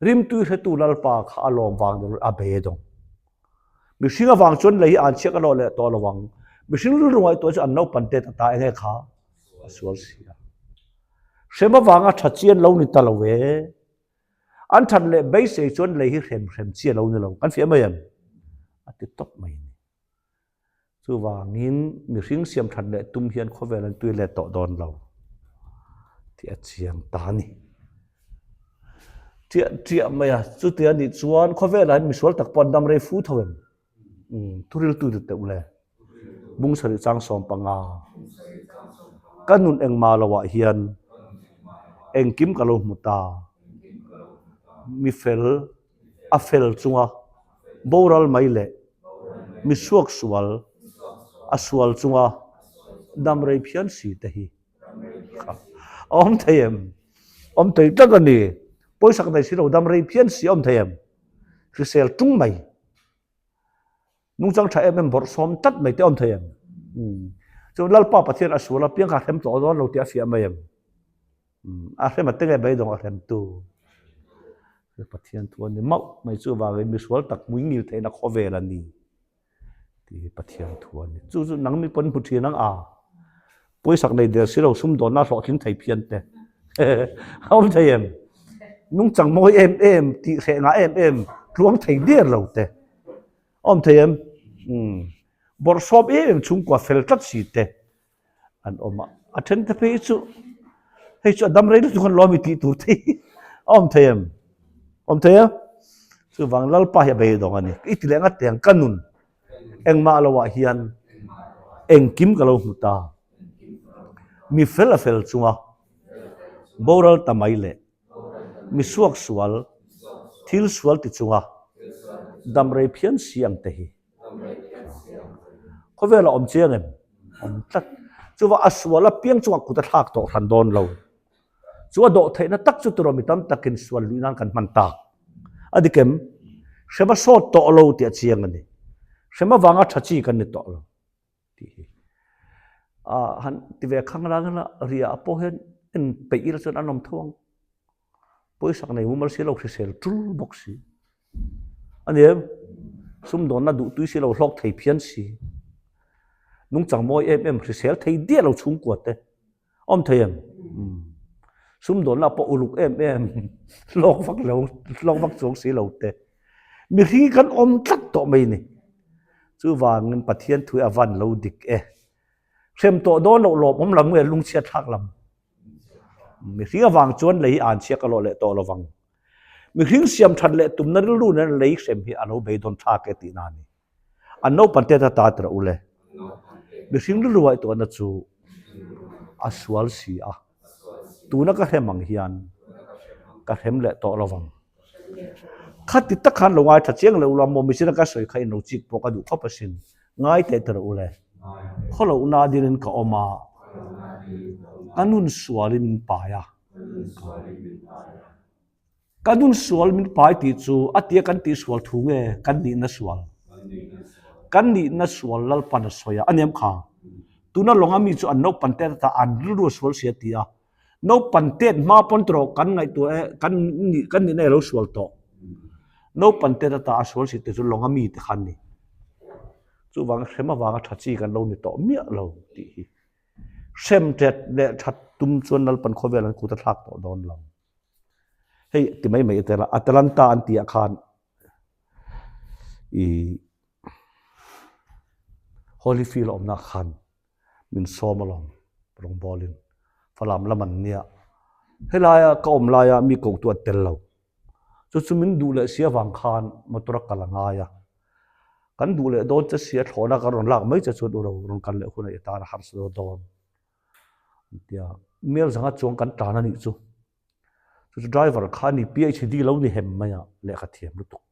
Rimtui hretu Lalpa kha a lawm vang ni lo a be dawng. Mihring avang chuan lei hi an chhiak a lawh leh tawh lo vang. Mihring rilru ngaihtuah chu an naupan tet a ta enge kha a sual si a. Hrem avanga tha chian lo ni ta lo e. An that leh beisei chuan lei hi hrem hrem chi a lo ni lo. Kan fiah mai em? A ti tawp mai a ni. Chuvangin mihring siam that leh tum hian khawvel an tui let tawh dawn lo tih a chiang ta a ni. Ṭiah ṭiah mai a, chutia nih chuan khawvelah hian misual tak pawh an dam rei fu tho em? Thuriltu ti teh ule. Bung sarih chang 15. Ka nun engmah loah hian engkim ka lo hmu ta. Mi fel a fel chunga boral mai leh mi suak sual a sual chunga dam rei phian si te hi a awm thei em? Awm thei tlat a ni. Pawisak nei si lo dam rei phian si a awm thei em? Hrisel tung mai. Nungchang tha em em bawrh sawm tlat mai te awm thei em? Chu Lalpa Pathian a sual a piang kha a hrem tawh dawn lo tih a fiah mai em? A hrem a te nge beidawng a hremtu? Pathian thu a ni mauh mai chu vangin misual tak hmui ngil theihna khawvel a ni. Tih hi Pathian thu a ni. Chu chu nang mi pawn hmu thin ang a. Pawisak nei der si lo sumdawnna hlawhtling thei phian te. A awm thei em? Nungchang mawi em em, tih hreh ngah em em, tluang thei der lo te. A awm thei em? Bawrhsawm em em chhungkua fel tlat si te. an awm a, a then te phei chu hei chu a dam rei lutuk an lawm i tih tur te hi a awm thei em? Awm thei em? Chuvang Lalpa hi a beidawng a ni. I ti leh ngat teh ang ka nun engmah lo ah hian engkim ka lo hmu ta. Mi fel a fel chunga boral ta mai leh mi suak sual thil sual ti chunga dam rei phian si ang te hi. Khawvel a awm chiang em? Awm tlat. Chuva a sual apiang chungah kut a thlak tawh hran dawn lo. Chu a dawh theihna tak chu turaw mi tam takin sual luih nan kan hman tak. A dik em? Hrem a sawt tawh lo tih a chiang a ni. Hrem avanga tha chi kan ni tawh lo tih hi. Han ti ve khang lang ila riah pawh hian en peih ila chuan an awm tho ang. Pawisak nei mumal si lo hrisel tul bawk si. A ni em? Sumdawnna duhtui si lo hlawk thei phian si. Nungchang mawi em em hrisel thei diah lo chhungkua te. Awm thei em? Sumdawnna pawh uluk em em hlawk vak lo hlawk vak chuang si lo te. Mihring kan awm tlat tawh mai ni. Chuvangin Pathian thu hi a van lo dik e. Hrem tawh dawn loh lawmawm lam nge lungchhiat thlak lam. Mihring avang chuan lei hi an chhiak a lawh leh tawh lovang. Mihring siam that leh tumna rilru nen lei hrem hi a lo beidawn thlak e tihna a ni. An naupan te ta ta tirh ule. Mihring rilru ngaihtuahna chu a sual si a. Tuna ka hrem ang hian ka hrem leh tawh lovang. Khati tak khan lo ngaithla chiang lo ula maw michina ka sawi kha in lo chik pawh ka duh khawp asin. Ngai teh tirh ule. Khawlohna dinin ka awm a, ka nun sualin min pai a. Ka nun sual min pai tih chu a tia kan tih sual thu nge kan nihna sual? Kan nihna sual Lalpan a sawi a, a niam kha. Tuna lawnga mi chu an naupan tet ata an rilru a sual si a ti a. Naupan tet hma pawn tawh kan ngaihtuah e, kan nih kan nihna i lo sual tawh. Naupan tet ata a sual si te chu lawnga mi te kha an ni. Chuvang hrem avanga tha chi kan lo ni tawh miah lo tih hi. Hrem tet leh that tum chuan Lalpan khawvel an kut a thlak tawh dawn lo. Hei ti mai mai tel a, Atalanta an tih ah khan i Holyfield a awmna ah khan min sawm alawm rawngbawlin Falam lam an nia. Helaia ka awm laia mi kohtu an tel lo. Chu chu min duh leh si avang khan motor a kal a ngai a. Kan duh leh dawn che sia thlawhna kan rawn lak mai che chuan u ro rawn kal leh hunah i tan a harsa dawn dawn an ti a. Mel zanga chuang kan tan a nih chu. Chu chu driver kha a ni PHD lo ni hem mai a lehkha thiam lutuk.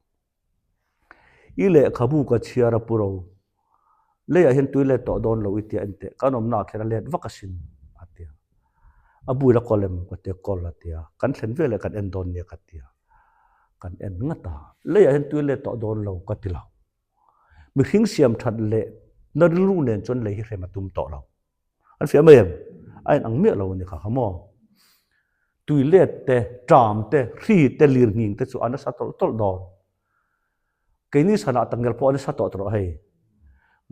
I lehkhabu ka chhiar a pu ro. Leiah hian tui let tawh dawn lo i tia enteh kan awmnaah khian a let vak asin a ti a. A buila kawl em ka tia kawl a ti a, kan thlen veleh kan en dawn nia ka ti a. Kan en ngat a, leiah hian tui let tawh dawn lo ka ti lo. Mihring siam that leh na rilru nen chuan lei hi hrem a tum tawh lo. An fiah mai em? A in ang miah lo a ni kha kha maw? Tui let te, ṭam te, hri te, lirnghing te chu a nasa tawlh tawlh dawn. Keini sanah takngial pawh a nasa tawh tawh hei.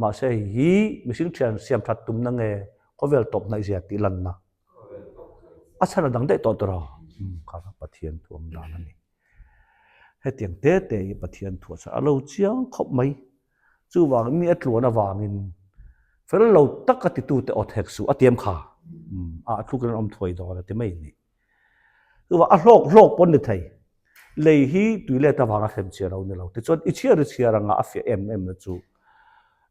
Mahse hei hi mihring thian siam that tumna nge khawvel tawp hnaih zia tih lanna a chhan a dang daih tawh tawh a. Kha kha Pathian thu awm dan a ni. Hetiang te te hi Pathian thu a chhan a lo chiang khawp mai. Chuvangin mi a tluan avangin fel lo taka titute aw thek suh a tiam kha a thlukin an awm thuai dawn a ti mai a ni. Chuvang a hlawk hlawk pawn ni thei. Lei hi tui let avanga hrem chhiar lo ni lo. Tichuan i chhiar i chhiar anga a fiah em em na chu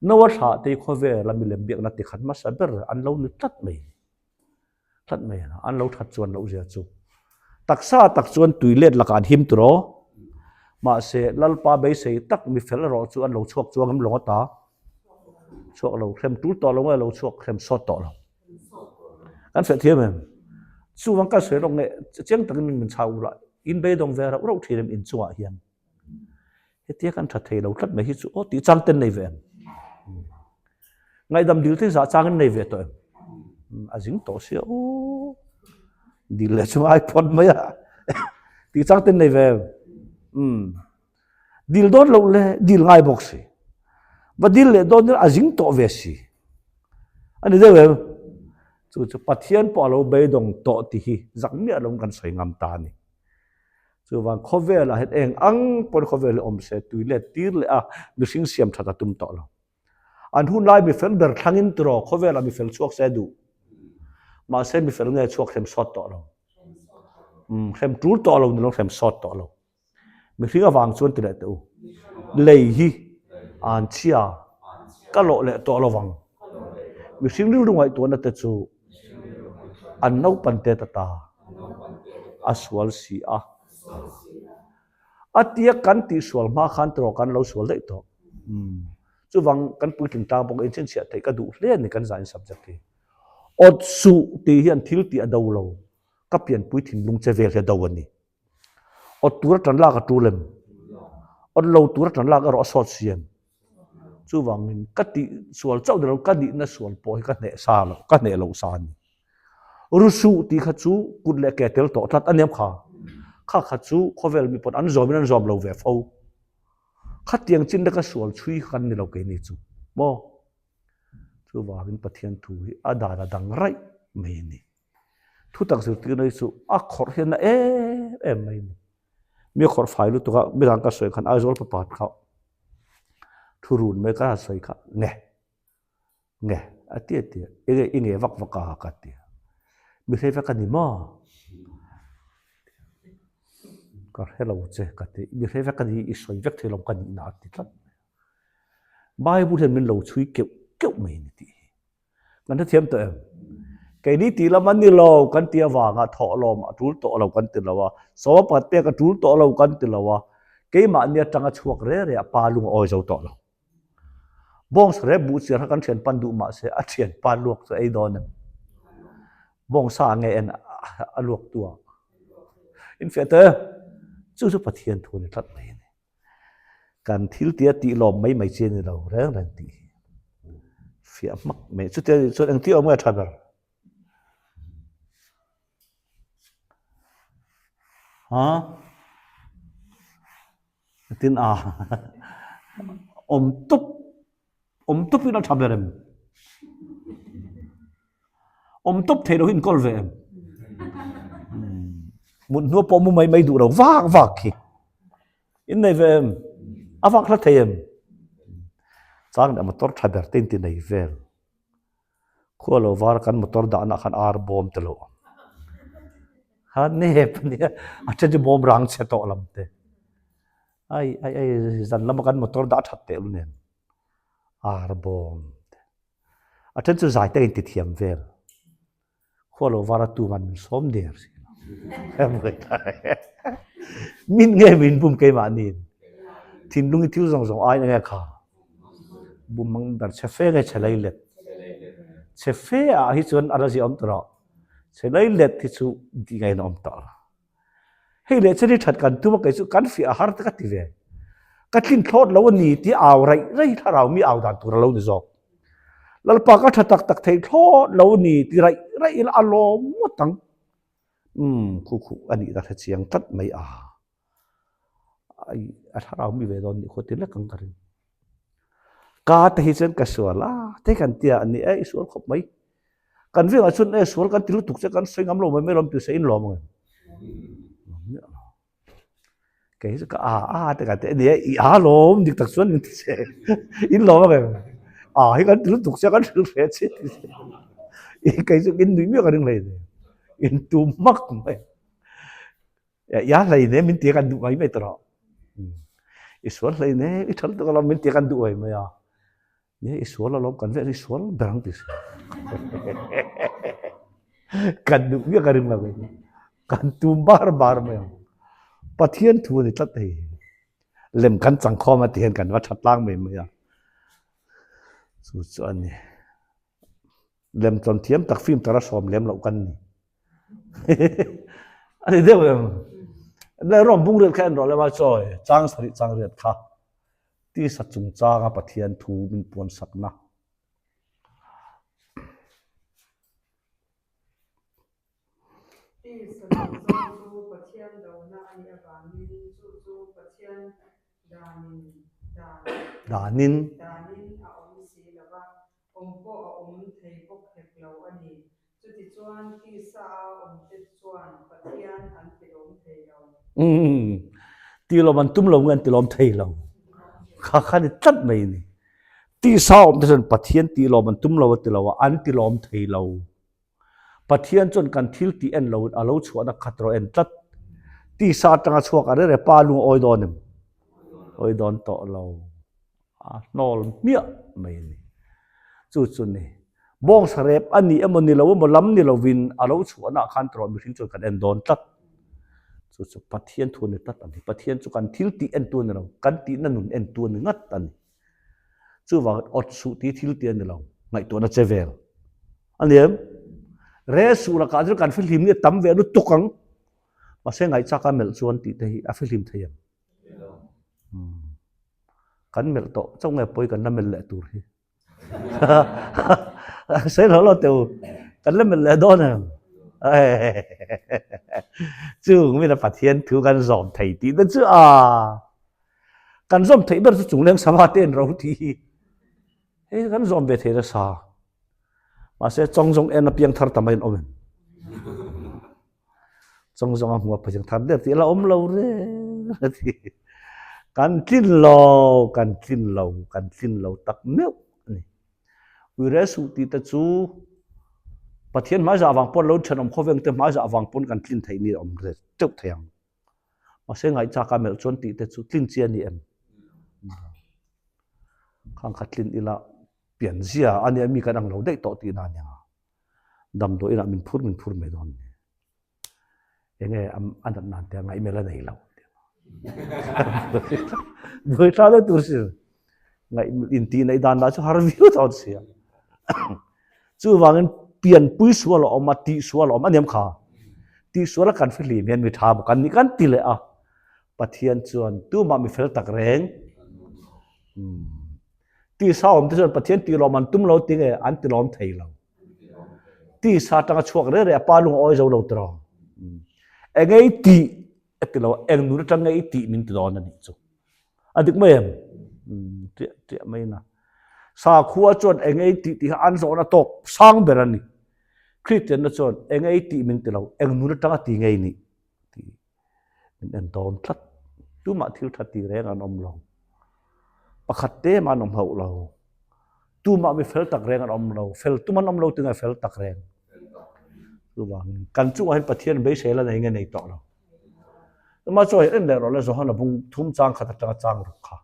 Noa thlah te khawvela milem biakna tikhat hmasa ber an lo ni tlat mai. Tlat mai a, an lo that chuan loh zia chu. Taksa tak chuan tui let lakah an him tur aw. Mahse, Lalpa beisei tak mi fel erawh chu an lo chhuak chuang em lawng ata? Chhuak lo, hrem tul tawh lo nge lo chhuak hrem sawt tawh lo. Kan feh thiam em? Chuvang kan sawi lawk nge chiang takin min chhau ula, in beidawng ve rauh rauh thin em inchungah hian. Hetia kan tha thei lo tlat mai hi chu aw tih chang ten nei ve em? Ngaihdam dil te zah chang in nei ve tawh em? A zing tawh sia aw. Dil leh chu ngai phawt mai a. Tih chang ten nei ve em? Um. Dil dawn loh le dil ngai bawk si. Va dil leh dawn a zing tawh ve si. Ani deuh em? Chu chu Pathian pawh a lo beidawng tawh tih hi zak miah lo kan sawi ngam ta a ni. Chuvang khawvelah hian eng ang pawn khawvel hi awm se tui let tir leh a mihring siam that a tum tawh lo. An hun lai mifel ber thlangin tiraw khawvelah mifel chhuak se duh. Mahse mifel nge chhuak hrem sawt tawh lo. Um, hrem tul tawh lo nilo hrem sawt tawh lo. Mihring avang chuan ti leh teh u. Lei hi an chhia ka lawh leh tawh lovang. Mihring rilru ngaihtuahna te chu An naupan te ta ta a sual si a. A tia kan tih sual hma khan tiraw kan lo sual daih tawh. Chuvang kan puitling tlang bawk inchhinchhiah theih ka duh hle a ni kan zain subject hi. Awt suh tih hian thil tih a do lo. Ka pianpui thinlung che vel hi a do a ni. Awt tura tan lak a tul em? Awt lo tura tan lak erawh a sawt si em? Chuvangin ka tih sual chauh ni lo, ka nihna sual pawh hi ka hneh sa lo, ka hneh loh sa a ni. Rusuh tih kha chu kut leh ke tel tawh tlat a niam kha. Kha kha chu khawvel mi pawn an zawmin an zawm lo ve fo. Khatiang chin te ka sual chhui kha kan ni lo keini chu maw? Chuvangin Pathian thu hi a dan a dang raih mai a ni. Thutak zirtirna hi chu a khawrh hian na em em mai a ni. Mi a khawrh fai lutuk a, midang ka sawi khan Aizawl papat kha thu run mai ka han sawi kha nge nge a ti a ti a, enge i nge vak vak a ka ti a, mi hrei vek a ni maw? Ka hre lo che ka ti, mi hrei vek a ni i sawi vek thei lo ka nihna a ti tlat mai a. Bible hian min lo chhui keuh keuh mai a ni tih hi. Kan hrethiam tawh em? Keini tih lam a ni lo kan ti avanga thawhlawm a tul tawh lo kan ti lo a, sawma pakhat pek a tul tawh lo kan ti lo a, keimahni atanga chhuak re re a pa lung a awi zo tawh lo. Bawngsa rep buh chiar kha kan thian pan duh mahse a thian pa luak chu ei dawn em? Bawngsa nge en a luak tu ah? Infiah tawh em? Chu chu Pathian thu a ni tlat mai a ni. Kan thil tia tih lawm mai mai chi a ni lo reng reng tih hi fiah hmak mai. Chutia nih chuan engti awm nge a tha ber? Ha? Tin a awm tup awm tup in a tha ber em? Awm tup thei lo hi inkawl ve em? Mut hnu pawh mu mai mai duh lo vak vak khi. In nei ve em? A vak hla thei em? Chang leh motor tha ber te in ti nei vel. Khua lo var kan motor dahna khan ar bawm te lo awm. Ha nep ania a then chu bawm rang chhe tawh lam te. Ai ai ai zan lama kan motor dah that teh lu nen ar bawm te. A then chu zai te in ti thiam vel. Khua lo var a tuman min sawm der si lo. Min nge min bum keimahniin. Thinlung i thil zawng zawng aiin enge kha? Bum mang ber chhe fe nge chhe lei let? Chhe fe ah hi chuan a la ziah awm tawh lo. Chhe lei let hi chu tih ngaihna awm tawh lo. Hei leh chen hi that kan tum a kei chu kan fiah a har te ka ti ve. Ka tlin thlawt lo a ni tih au raih raih thlarau mi au dan tur a lo ni zawk. Lalpa ka tha tak tak thei thlawt lo a ni ti raih raih ila a lawm ngawt ang. Umm khu khu a nih ta hre chiang tlat mai a. Ai a thlarau mi ve dawn nih khaw ti lek ang ka ring. Ka te hi chuan ka sual a te kan tia a ni e i sual khawp mai. Kan vengah chuan e sual kan ti lutuk che kan sawi ngam lo mai mai lawm tih se in lawm ang em? Lawm miah lo. Kei hi chu ka a a te kan ti a ni e i a lawm dik tak chuan min ti che in lawm ang em? A hi kan ti lutuk che kan hrilh hreh che ti che. Kei chu in nui miah ka ring hlei nen in tum hmak mai. Ya hlei ne min ti kan duh mai mai tawh. I sual hlei ne i thal tuk alawm min ti kan duh mai mai a. Ni i sual alawm kan vek i sual ber ang ti si. Kan duh miah ka ring lo kei chu. Kan tum bar bar mai ang. Pathian thu a ni tlat hei. Lem kan chang khawm a ti hian kan va tha tlang mai mai a. Chu chu a ni. Lem chawn thiam tak film tara sawm lem loh kan ni. A ni deuh em? Le rawm bung riat kha en rawh le ma chawi chang sarih chang riat kha tisa chungchanga Pathian thu min puan sakna. Tisa chungchang chu Pathian dona a nih avangin chu chu Pathian danin danin danin a awm si lo va, Awm pawh a awm thei bawk hek lo a ni. Chutichuan tisa a awmte chuan Pathian an tilawm thei lo. Umm, tilawm an tum lo nge an tilawm thei lo? Kha kha ni tlat mai a ni. Tisa a awmte chuan Pathian tilawm an tum lo a ti lo a, an tilawm thei lo. Pathian chuan kan thil tih en loin a lo chhuahna khat rawh en tlat. Tisa atanga chhuak a rere pa lung a awi dawn em? Awi dawn tawh lo. A hnawl hmiah mai a ni. Chu chu ni. Bawngsa rep a ni emaw ni lo emaw lam ni lovin a lo chhuahna ah khan tawh mihring chuan kan en dawn tlat. Chu chu Pathian thu a ni tlat a ni. Pathian chu kan thil tih entu a ni lo, kan tihna nun entu a ni ngat a ni. Chuvangin awt suh tih thil tih a ni lo, ngaihtuahna che vel a ni em? Re suh lakah chuan kan fihlim hi a tam ve lutuk ang. Mahse ngaihchak a melh chuan tih te hi a fihlim thei em? Kan melh tawh chauh nge pawi kan la melh leh tur hi. Sawi lo lo teh u, kan la melh leh dawn em? Chung mina Pathian thu kan zawm thei tih te chu a kan zawm theih ber chu chungleng sava te an ro tih hi hei kan zawm ve thei nasa. Mahse chawng zawng en a piang thar ta mai an awm em? Chawng zawng a hmu a piang thar der tih a la awm lo reng a ti. Kan tlin lo, kan tlin lo, kan tlin lo tak meuh a ni. Uire suh tih te chu Pathian hmaizah avang pawn lo thenawm khawveng te hmaizah avang pawn kan tlin theih ni a awm ve teuh thei ang. Mahse ngaihchak a melh chuan tih te chu tlin chi a ni em? Khang kha tlin ila pianzia a nia mi kan ang lo daih tawh tihna a nia. Damdawi inah min phur min phur mai dawn ni. Enge a nat nan te a ngaihmel a nei lo. Buai thla deuh tur si. Ngaih intih neih dan lah chu har viau dawn sia. Chuvangin pianpui sual a awm a, tih sual a awm a niam kha. Tih sual a kan fihlim hian mi tha bawk an nih kan ti leh a. Pathian chuan tumah mi fel tak reng. Tisa awm te chuan Pathian tilawm an tum lo ti nge an tilawm thei lo. Tisa atanga chhuak reh reh a pa lung a awi zo lo tiraw. Enge i tih a ti lo a, eng nun atang nge i tih min ti dawn a nih chu. A dik mai em? Tiah tiah mai na. Sakhua chuan enge i tih tih kha an zawhna tawk sang ber a ni. Kristianna chuan enge i tih min ti lo, eng nun atanga ti nge i nih? Ti. Min en dawn tlat. Tumah thil tha ti reng an awm lo. Pakhat te mah an awm hauh lo. Tumah mi fel tak reng an awm lo. Fel tum an awm lo tinge fel tak reng. Chuvangin kan chungah hian Pathian beisei la nei nge nei tawh lo. Tuma chaw hi en leh rawh le Johana bung thum chang khat atanga chang ruk kha.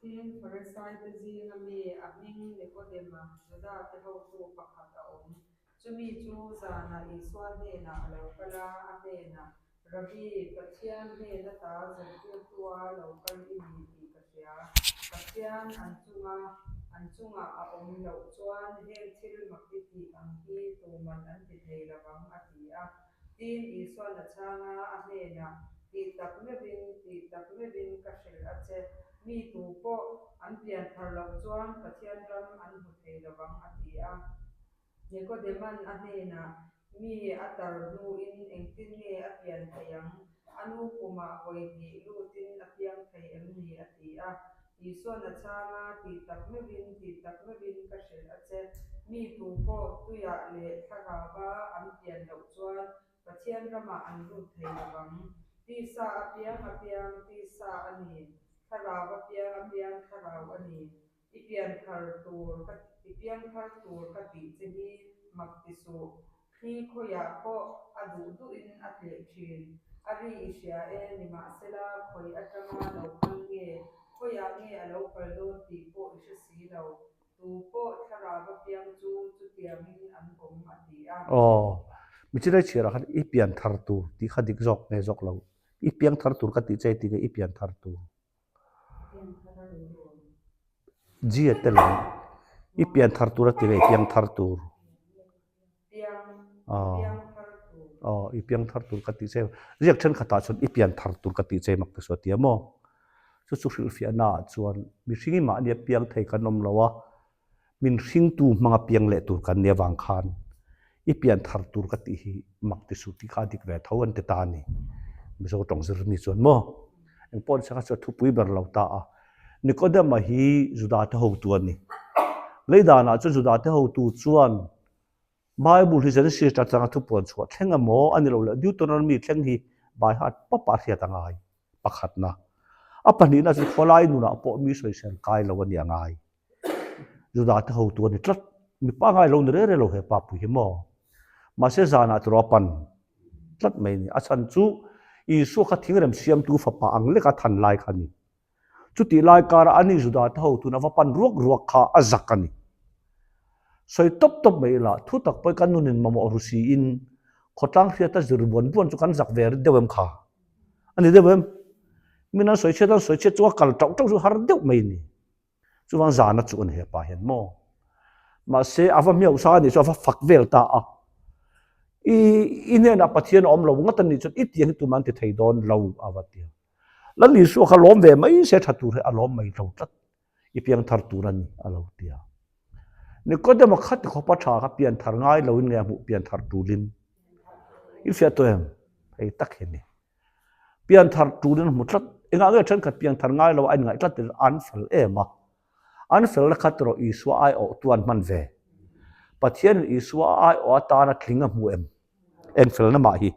Tin, Pharisaite zinga mi a hming Nikodema, Judate hotu pakhat a awm. Chumi chu zanah Isua hnenah a lo kal a, a hnenah, Rabbi, Pathian hnen ata zirtirtua lo kal i ni tih ka hria. Pathian an chunga an chungah a awm loh chuan heng thil mak i tih ang hi tuman an ti thei lo vang, a ti a. Tin, Isua'n a chhang a, a hnenah, Tih tak meuhin, tih tak meuhin ka hrilh a che. Mi tu pawh an pian thar loh chuan Pathian ram an hmu thei lo vang, a ti a. Nikodema'n a hnenah, Mi a tar hnuin engtin nge a pian theih ang? A nu kumah vawi hnih lutin a piang thei em ni? a ti a. Isua'n a chhang a, Tih tak meuhin, tih tak meuhin ka hrilh a che. Mi tu pawh tuiah leh thlarauva an pian loh chuan Pathian ramah an lut thei lo vang. Tisa a piang a piang, tisa a ni. Thlarau a piang a piang, thlarau a ni. I pian thar tur ka i piang thar tur ka tih che hi mak ti suh. Thli khawiah pawh a duh duhin a tleh thin. A ri i hria e, nimahsela khawi atanga lo kal nge, khawiah nge a lo kal dawn tih pawh i hre si lo. Tu pawh thlarau a piang chu chutiangin an awm a ti a. Aw, mi chilai chhiarah khan i pian thar tur tih kha dik zawk nge zawk lo. I piang thar tur ka tih che tih nge i pian thar tur. G a tel ang. I pian thar tur a ti nge i piang thar tur. Aw, i piang thar tur ka tih che. Ziak thenkhatah chuan i pian thar tur ka tih che mak te chu a ti a maw. Chu chu hrilhfiahna ah chuan mihring i mahni a piang thei kan awm lo a, Min hringtu hmanga piang leh tur kan nih avang khan i pian thar tur ka tih hi mak ti suh tih kha a dik ve tho an ti ta a ni. Mizo tawng zir mi chuan maw? Eng pawh nise kha chu a thupui ber lo ta a. Nikodema hi Judate hotu a ni. Lei danah chuan Judate hotu chuan Bible hi Genesis atanga thupuan chhuah thleng emaw a ni lo leh Deuteronomy thleng hi by heart pawp a hriat a ngai pakhatna. A pahnihna chu khawlai nunah pawh mi sawisel kai lo a ni a ngai. Juda te hotu a ni tlat. Mi pangai lo ni reng reng lo he pa pui hi maw? Mahse zanah tiraw a pan tlat mai a ni. A chhan chu Isua kha thingrem siamtu fapa ang leka than lai kha a ni. Chutih lai karah ani Juda te hotun a va pan ruak ruak kha a zak a ni. Sawi tawp tawp mai ila, thu tak pawhin kan nunin mamawh ru siin khawtlang hriata zir buan buan chu kan zak ve deuh em kha? A ni deuh em? Min an sawi chhiat an sawi chhiat chu a kal tauh tauh chu har deuh mai a ni. Chuvang zana chu a ni hepa hian maw? Mahse a va hmiauh sa a nih chu a va fak vel ta a. I i hnenah Pathian a awm lo ngat a nih chuan i tiang hi tumah an ti thei dawn lo a va ti a. Lal Isua kha lawm ve mai se tha tur hi a lawm mai lo tlat. I piang thar tur a ni a lo ti a. Nikodema kha ti khawpa tha kha pian thar ngai loin nge a hmuh pian thar tulin? I fiah tawh em? Hei tak hi a ni. Pianthar turin a hmu tlat. Engah nge thenkhat pianthar ngai lo a inngaih tlat tir an fel em a. An felna khat erawh Isua aiawhtu an hman ve. Pathianin Isua a aiawh atana tling a hmu em? Eng felna mah hi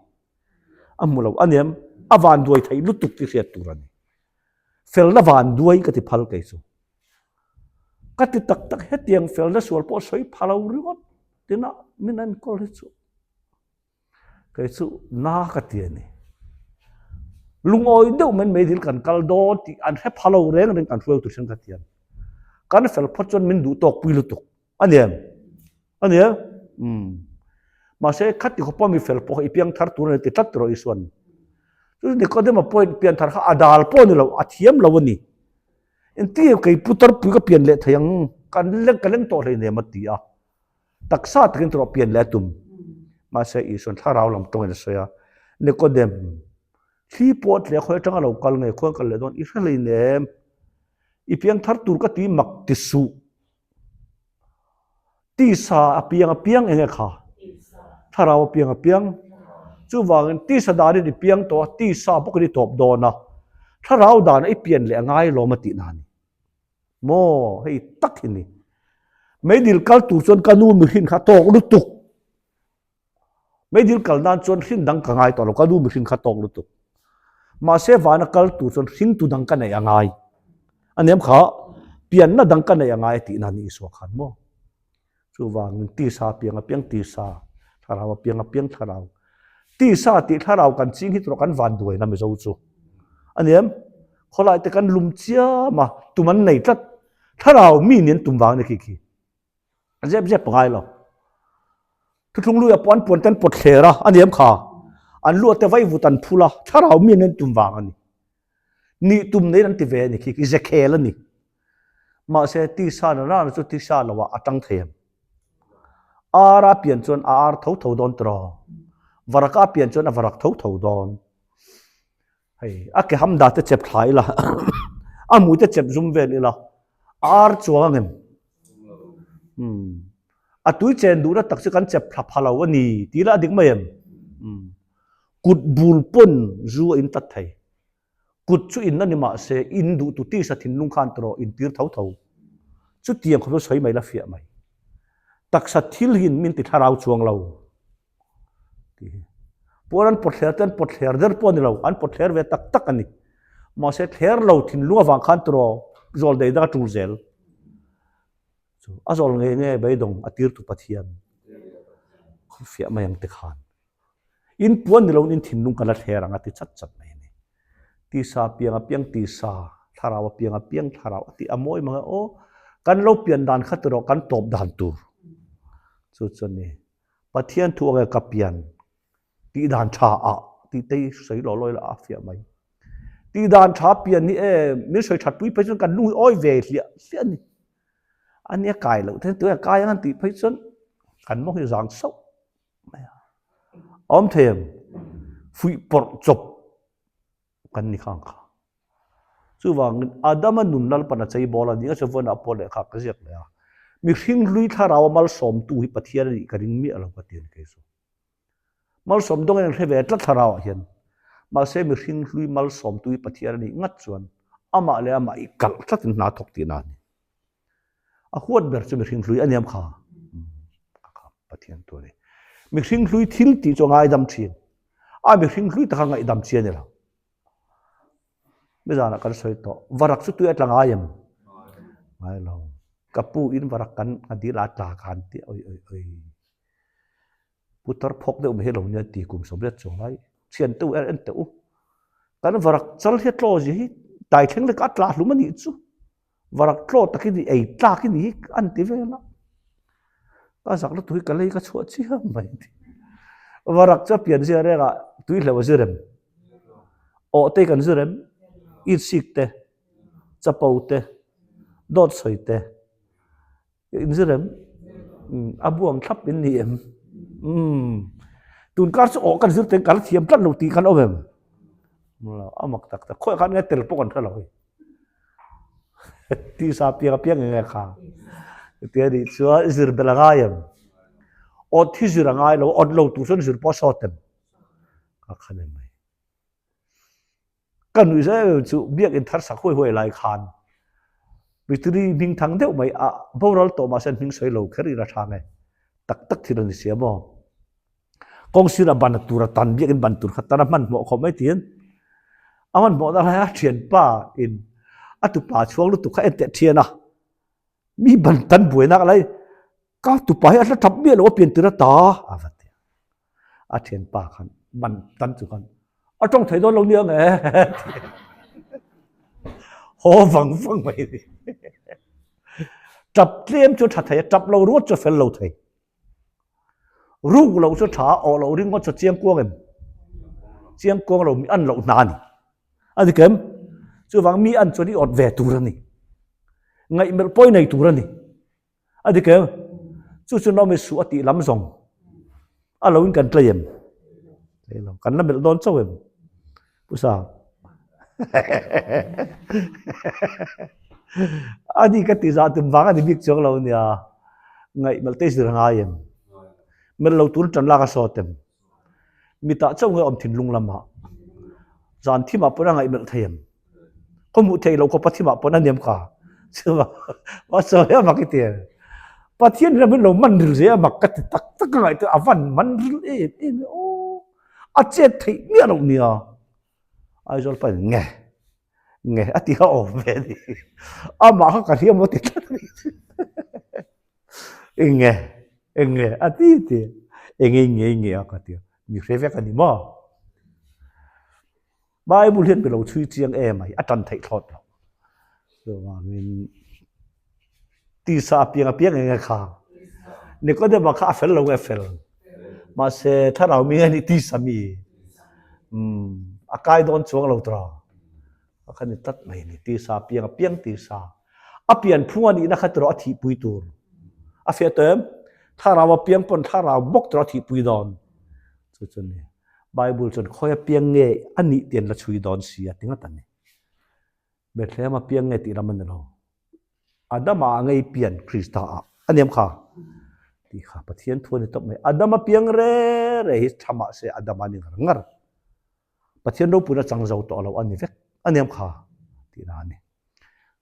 a hmu lo a ni em? A vanduai theih lutuk tih hriat tur a ni. Felna vanduai ka ti phal kei chu. Ka ti tak tak hetiang felna sual pawh sawi pha lo ringawt tina min enkawl hi chu. Kei chu na ka ti a ni. Lungawi deuh mai meidil kan kal dawn tih an hre pha lo reng reng kan hruai tur hian ka ti a ni. Kan fel phawt chuan min duh tawk pui lutuk a ni em? A ni em? Umm. Mahse khati khawpa mi fel pawh kha i piang thar tur a ni ti tlat rawh Isuan. Chu Nikodema pawhin pian thar kha a dal pawh a ni lo, a thiam lo a ni. Engtin nge kei putar pui ka pian leh thei ang? Kan leng ka leng tawh hleinem a ti a. Taksa takin tawh pian leh a tum. Mahse Isuan thlarau lam tawngin a sawi a, Nikodem, thli pawh a tleh khawi atanga lo kal nge khawi kal leh dawn i hre hlei nem. I piang thar tur ka ti mak ti suh. Tisa a piang a piang enge kha? Thlarau a piang a piang. Chuvangin tisa danin i piang tawh a, tisa bawkin i tawp dawn a. Thlarau dana i pian leh a ngai lawm a tihna a ni. Maw, hei tak hi ni. Meidil kal tur chuan ka nu mihrin kha tawk lutuk. Meidil kal nan chuan hrin dang ka ngai tawh lo, ka nu mihring kha tawk lutuk. Mahse vana kal tur chuan hringtu dang ka neih a ngai. A nem kha, pianna dang ka neih a ngai a tihna a ni Isua khan maw? Chuvangin tisa piang a piang tisa, thlarau a piang a piang thlarau. Tisa tih thlarau kan ching hi tawh kan van duaina Mizo chu. A nem, khawlai te kan lum chiam a, tum an nei tlat. Thlarau mi nen tum vang a ni khi khi. A zep zep ngai lo. Thuthlung lui a pawh an puan te an pawt thler a, a nem kha. An luah te vai vut an phul a, thlarau mi nen tum vang a ni. Nih tum nei an ti ve a ni khi khi, zekhel a ni. Mahse tisa na rana chu tisa lo ah a tang thei em? Ar a pian chuan a ar tho tho dawn tiraw? Varak a pian chuan a varak tho tho dawn. Hei, a ke ham da te chep thla ila, a hmui te chep zum vel ila, a ar chuang ang em? Hmm. A tui chen duhna tak chu kan chep thla pha lo a ni tih lah a dik mai em? Hmm. Kut bul pawn zu a in tat thei. Kut chu in a ni mah se, in duh tu tisa thinlung khan tawh in tir tho tho. Chutiang khawp chu sawi mai la fiah mai. Taksa thil hi min ti thlarau chuang lo. Tih hi. Puan an pawt thler te an pawt thler der pawh a ni lo, an pawt thler ve tak tak a ni. Mahse thler lo thinlung avang khan tawh zawl dei dang a tul zel. Chu a zawl ngei nge beidawng a tirtu Pathian fiah mai ang te khan. In puan ni loin in thinlung ka la thler ang a ti chat chat mai a ni. Tisa piang a piang tisa, thlarau a piang a piang thlarau a tih a mawi mang e aw, kan lo pian dan kha tiraw kan tawp dan tur chu chu a ni. Pathian thu ang e ka pian tih dan tha ah tih te hi sawi law law ila a fiah mai. Tih dan tha pian hi e min sawi that pui phei chuan kan lung hi awi ve hliah hliah a ni. A nia kai loh te tunah kai ang an tih phei chuan kan mawng hi zang sauh. Awm thei em? Fuih pawrh chawp kan ni khang kha. Chuvangin Adama nun Lalpan a chei bawl a ni a, chuvawnah pawh lehkha ka ziak leh a. Mihring hlui thlarau a malsawmtu hi Pathian a nih ka ring miah lo ka ti a ni kei chu. Malsawm dawngin an hre ve tlat thlarauah hian. Mahse mihring hlui malsawmtu hi Pathian a nih ngat chuan amah leh amah i kalh tlatin hna thawk tihna a ni. A huat ber chu mihring hlui a niam kha. Pathian tu a ni. Mihring hlui thil tih chu a ngaidam thin. A mihring hlui taka ngaihdam chi a ni lo. Nizanah kan sawi tawh. Varak chu tui a tla ngai em? Ngai lo. Ka pu in varak kan a dil a tla khan ti oi oi oi. Putar phawk deuh mai hi lo nia ti kum 80 chuang lai. Thian te u en teh u. Kan varak chal hi a tlaw zia hi tai thleng lek a tla hlum a nih chu. Varak tlaw takin i ei tlak i ni hi an ti vel a. Ka zak lutuk hi ka lei ka chhuah chiam mai a ti. Varak chu a pian zia reng ah tui hleuh a zir em? Awh te kan zir em? Itsik te, chapo te, dawt sawi te. In zir em? A buang thlap in ni em? Umm. Tun kar chu awh kan zir teng kan thiam tlat lo tih khan awm em? A mak tak tak. Khawiah khan nge tel pawh kan hre lo hei. Tisa piang a piang nge nge kha. Tia nih chuan zir belh a ngai em? Awt hi zir a ngai lo, awt lo tur chuan zir pawh a sawt em? Ka khan em mai. Ka nuih zai em chu biakinn thar sak huai huai lai khan Mitri hming thang deuh mai a boral tawh mahse an hming sawi lo kher ira tha nge tak tak thil a ni sia maw. Kawng sirah ban a tur a tan biakinn ban tur kha tan a hmanhmawh khawp mai tiin a hmanhmawh na laia thianpa in a tupa chhuang lutuk kha en teh thian a mi ban tan buainak lai ka tupa hi a hla thap miah lo a pian tir a ta a va ti. A thianpa khan man tan chu khan a tawng thei dawn lo nia nge haw vang vang mai ni. Tap tlem chu tha thei a, tap lo ruat chu fel lo thei. Ruk lo chu tha, awh lo ringawt chu chiang kuang em? Chiang kuang lo mi an loh hna a ni. A ni kem? Chuvang mi an chuan i awt ve tur a ni. Ngaihmelh pawi nei tur a ni. A dik em? Chu chu Naomi suh a tih lam zawng a lo in kan tlei em? Tlei lo. Kan la melh dawn chauh em? Pu Sang. A ni ka ti zah tum vang a ni bik chuang lo nia. Ngaih melh te zir a ngai em? Melh lo tur tan lak a sawt em? Mitah chauh nge awm thinlung lamah? Zan thimah pawn a ngaih melh thei em? Khaw hmuh theih loh khawpa thimah pawn a niam kha. Chuva, a sawi a mak i ti em? Pathian hian min lo man ril zel a mak ka ti tak tak a ngaihtuah a van man ril em em e aw a chet theih miah loh nia Aizawl pa in nge nge a ti kha awm ve a ni amah kha ka hriam maw ti tlat a ni enge enge a ti ti enge nge nge a ka ti a mi hre vek a ni maw Bible hian mi lo chhui chiang em ai, a tan theih thlawt lo. Chuvangin tisa a piang a piang enge kha. Nikodema kha a fel lo nge fel. Mahse thlarau mi nge ni tisa mi. Um, a kai dawn chuang lo tra. A kha ni tlat mai ni tisa a piang a piang tisa. A pian phung a nihna kha tiro a thihpui tur. A fiah tawh em? Thlarau a piang pawn thlarau bawk tiro a thihpui dawn. Chu chu ni. Bible chuan khawi apiang nge a nih tih an la chhui dawn si a ti ngat a ni. Bethlehem apiang nge tih lam a ni lo. Adama a ngei pian Krista ah a niam kha tih kha Pathian thu a ni tawp mai. Adama piang re re hi tha mah se Adama a ni ngar ngar. Pathian ropuina chang zo tawh lo a ni vek a niam kha tihna a ni.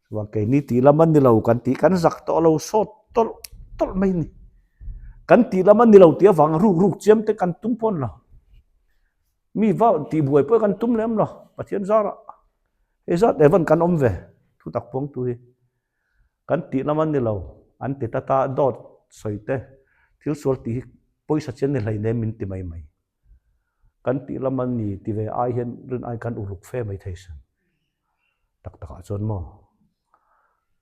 Chuan keini tih lam a ni lo kan tih kan zak tawh lo sawt tawlh tawlh mai a ni. Kan tih lam a ni lo tih avang ruk ruk chiam te kan tum pawn lo. Mi va tih buai pawh kan tum lem lo Pathian zarah. Hei zat Evan kan awm ve thu tak puang tu hi. Kan tih lam a ni lo an ti ta ta dawt sawi te thil sual tih hi pawisa chian ni hleinem min ti mai mai. Kan tih lam a ni ti ve ai hian rin ai kan uluk fe mai thei sin. Tak takah chuan maw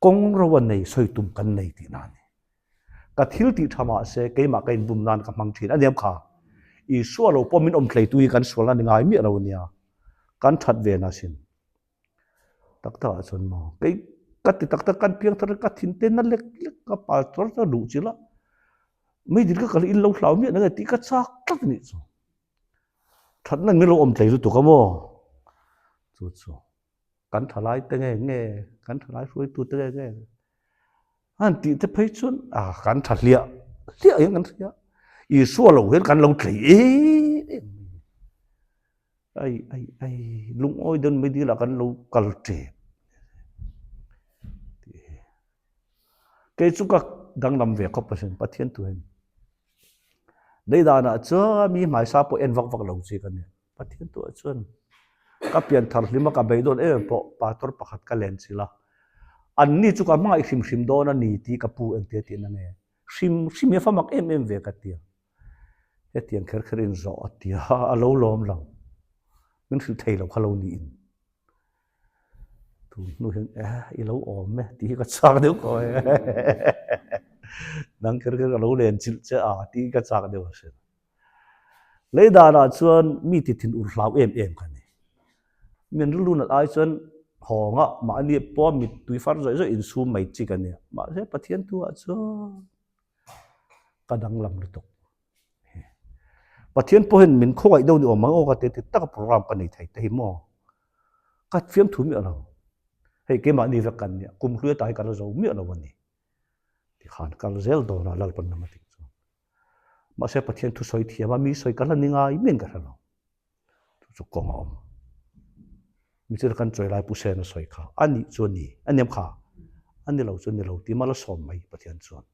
kawng ro a nei sawi tum kan nei tih na a ni. Ka thil tih tha mah se keimah ka inbum nan ka hmang thin a niam kha. Isua lo pawh min awm thleitu hi kan sualna ni ngai miah lo a nia. Kan that ve na sin. Tak takah chuan maw kei ka ti tak tak kan piang thar ka thin te na lek lek ka pastor ka duh chila meidil ka kal in lo hlau miah na nge tih ka chak tlat a nih chu. Thatna min lo awm tlei lutuk a maw? Chu chu kan thalai te nge nge, kan thalai hruaitu te nge nge an tih te phei chuan a kan tha hliah hliah hian kan hria. Isua lo hian kan lo tlei em em mai. Ai ai ai lungawi dawn mai dil ah kan lo kal tep. Kei chu ka danglam ve khawp asin Pathian tu hian. Lei danah chuan mi hmaisa pawh en vak vak lo chi ka ni. Pathian tuah chuan ka pian thar hlim a ka beidawn em em pawh pastor pakhat ka len chilh a. Anni chu ka hmangaih hrim hrim dawn a ni tih ka pu engtia tihna nge? Hrim hrim hi a fa mak em em ve ka ti a. Hetiang kher kher in zawh a ti a, a lo lawm lo. Min hrilh thei lo kha lo niin. Tun hnu hian eh i lo awm e tih hi ka chak deuh tawh e nang kher kher ka lo len chilh che a tih hi ka chak deuh a hria. Lei danah chuan mi ti thin ur hlau em em ka ni. Mi an rilru nat ai chuan hawnga mahni pawh mittui far zawih zawih insum mai chi ka ni. Mahse Pathian thu ah chuan ka danglam lutuk. Pathian pawhin min khawngaih deuh ni awm ang aw ka ti ti taka program ka nei thei te hi maw? Ka fiamthu miah lo. Hei keimahni vek kan nia, kum hlui ata hi ka la zo miah lo a ni. Tikhan kal zel dawn a Lalpan lam a tih chuan. Mahse Pathian thu sawi thiam a, mi sawi ka la ni ngai miin ka hre lo. Chu chu kawng a awm. Mi chu kan chawi lai Pu Sena sawi kha, a nih chu a ni, a niam kha, a ni lo chu a ni lo tih mal a sawm mai Pathian chuan.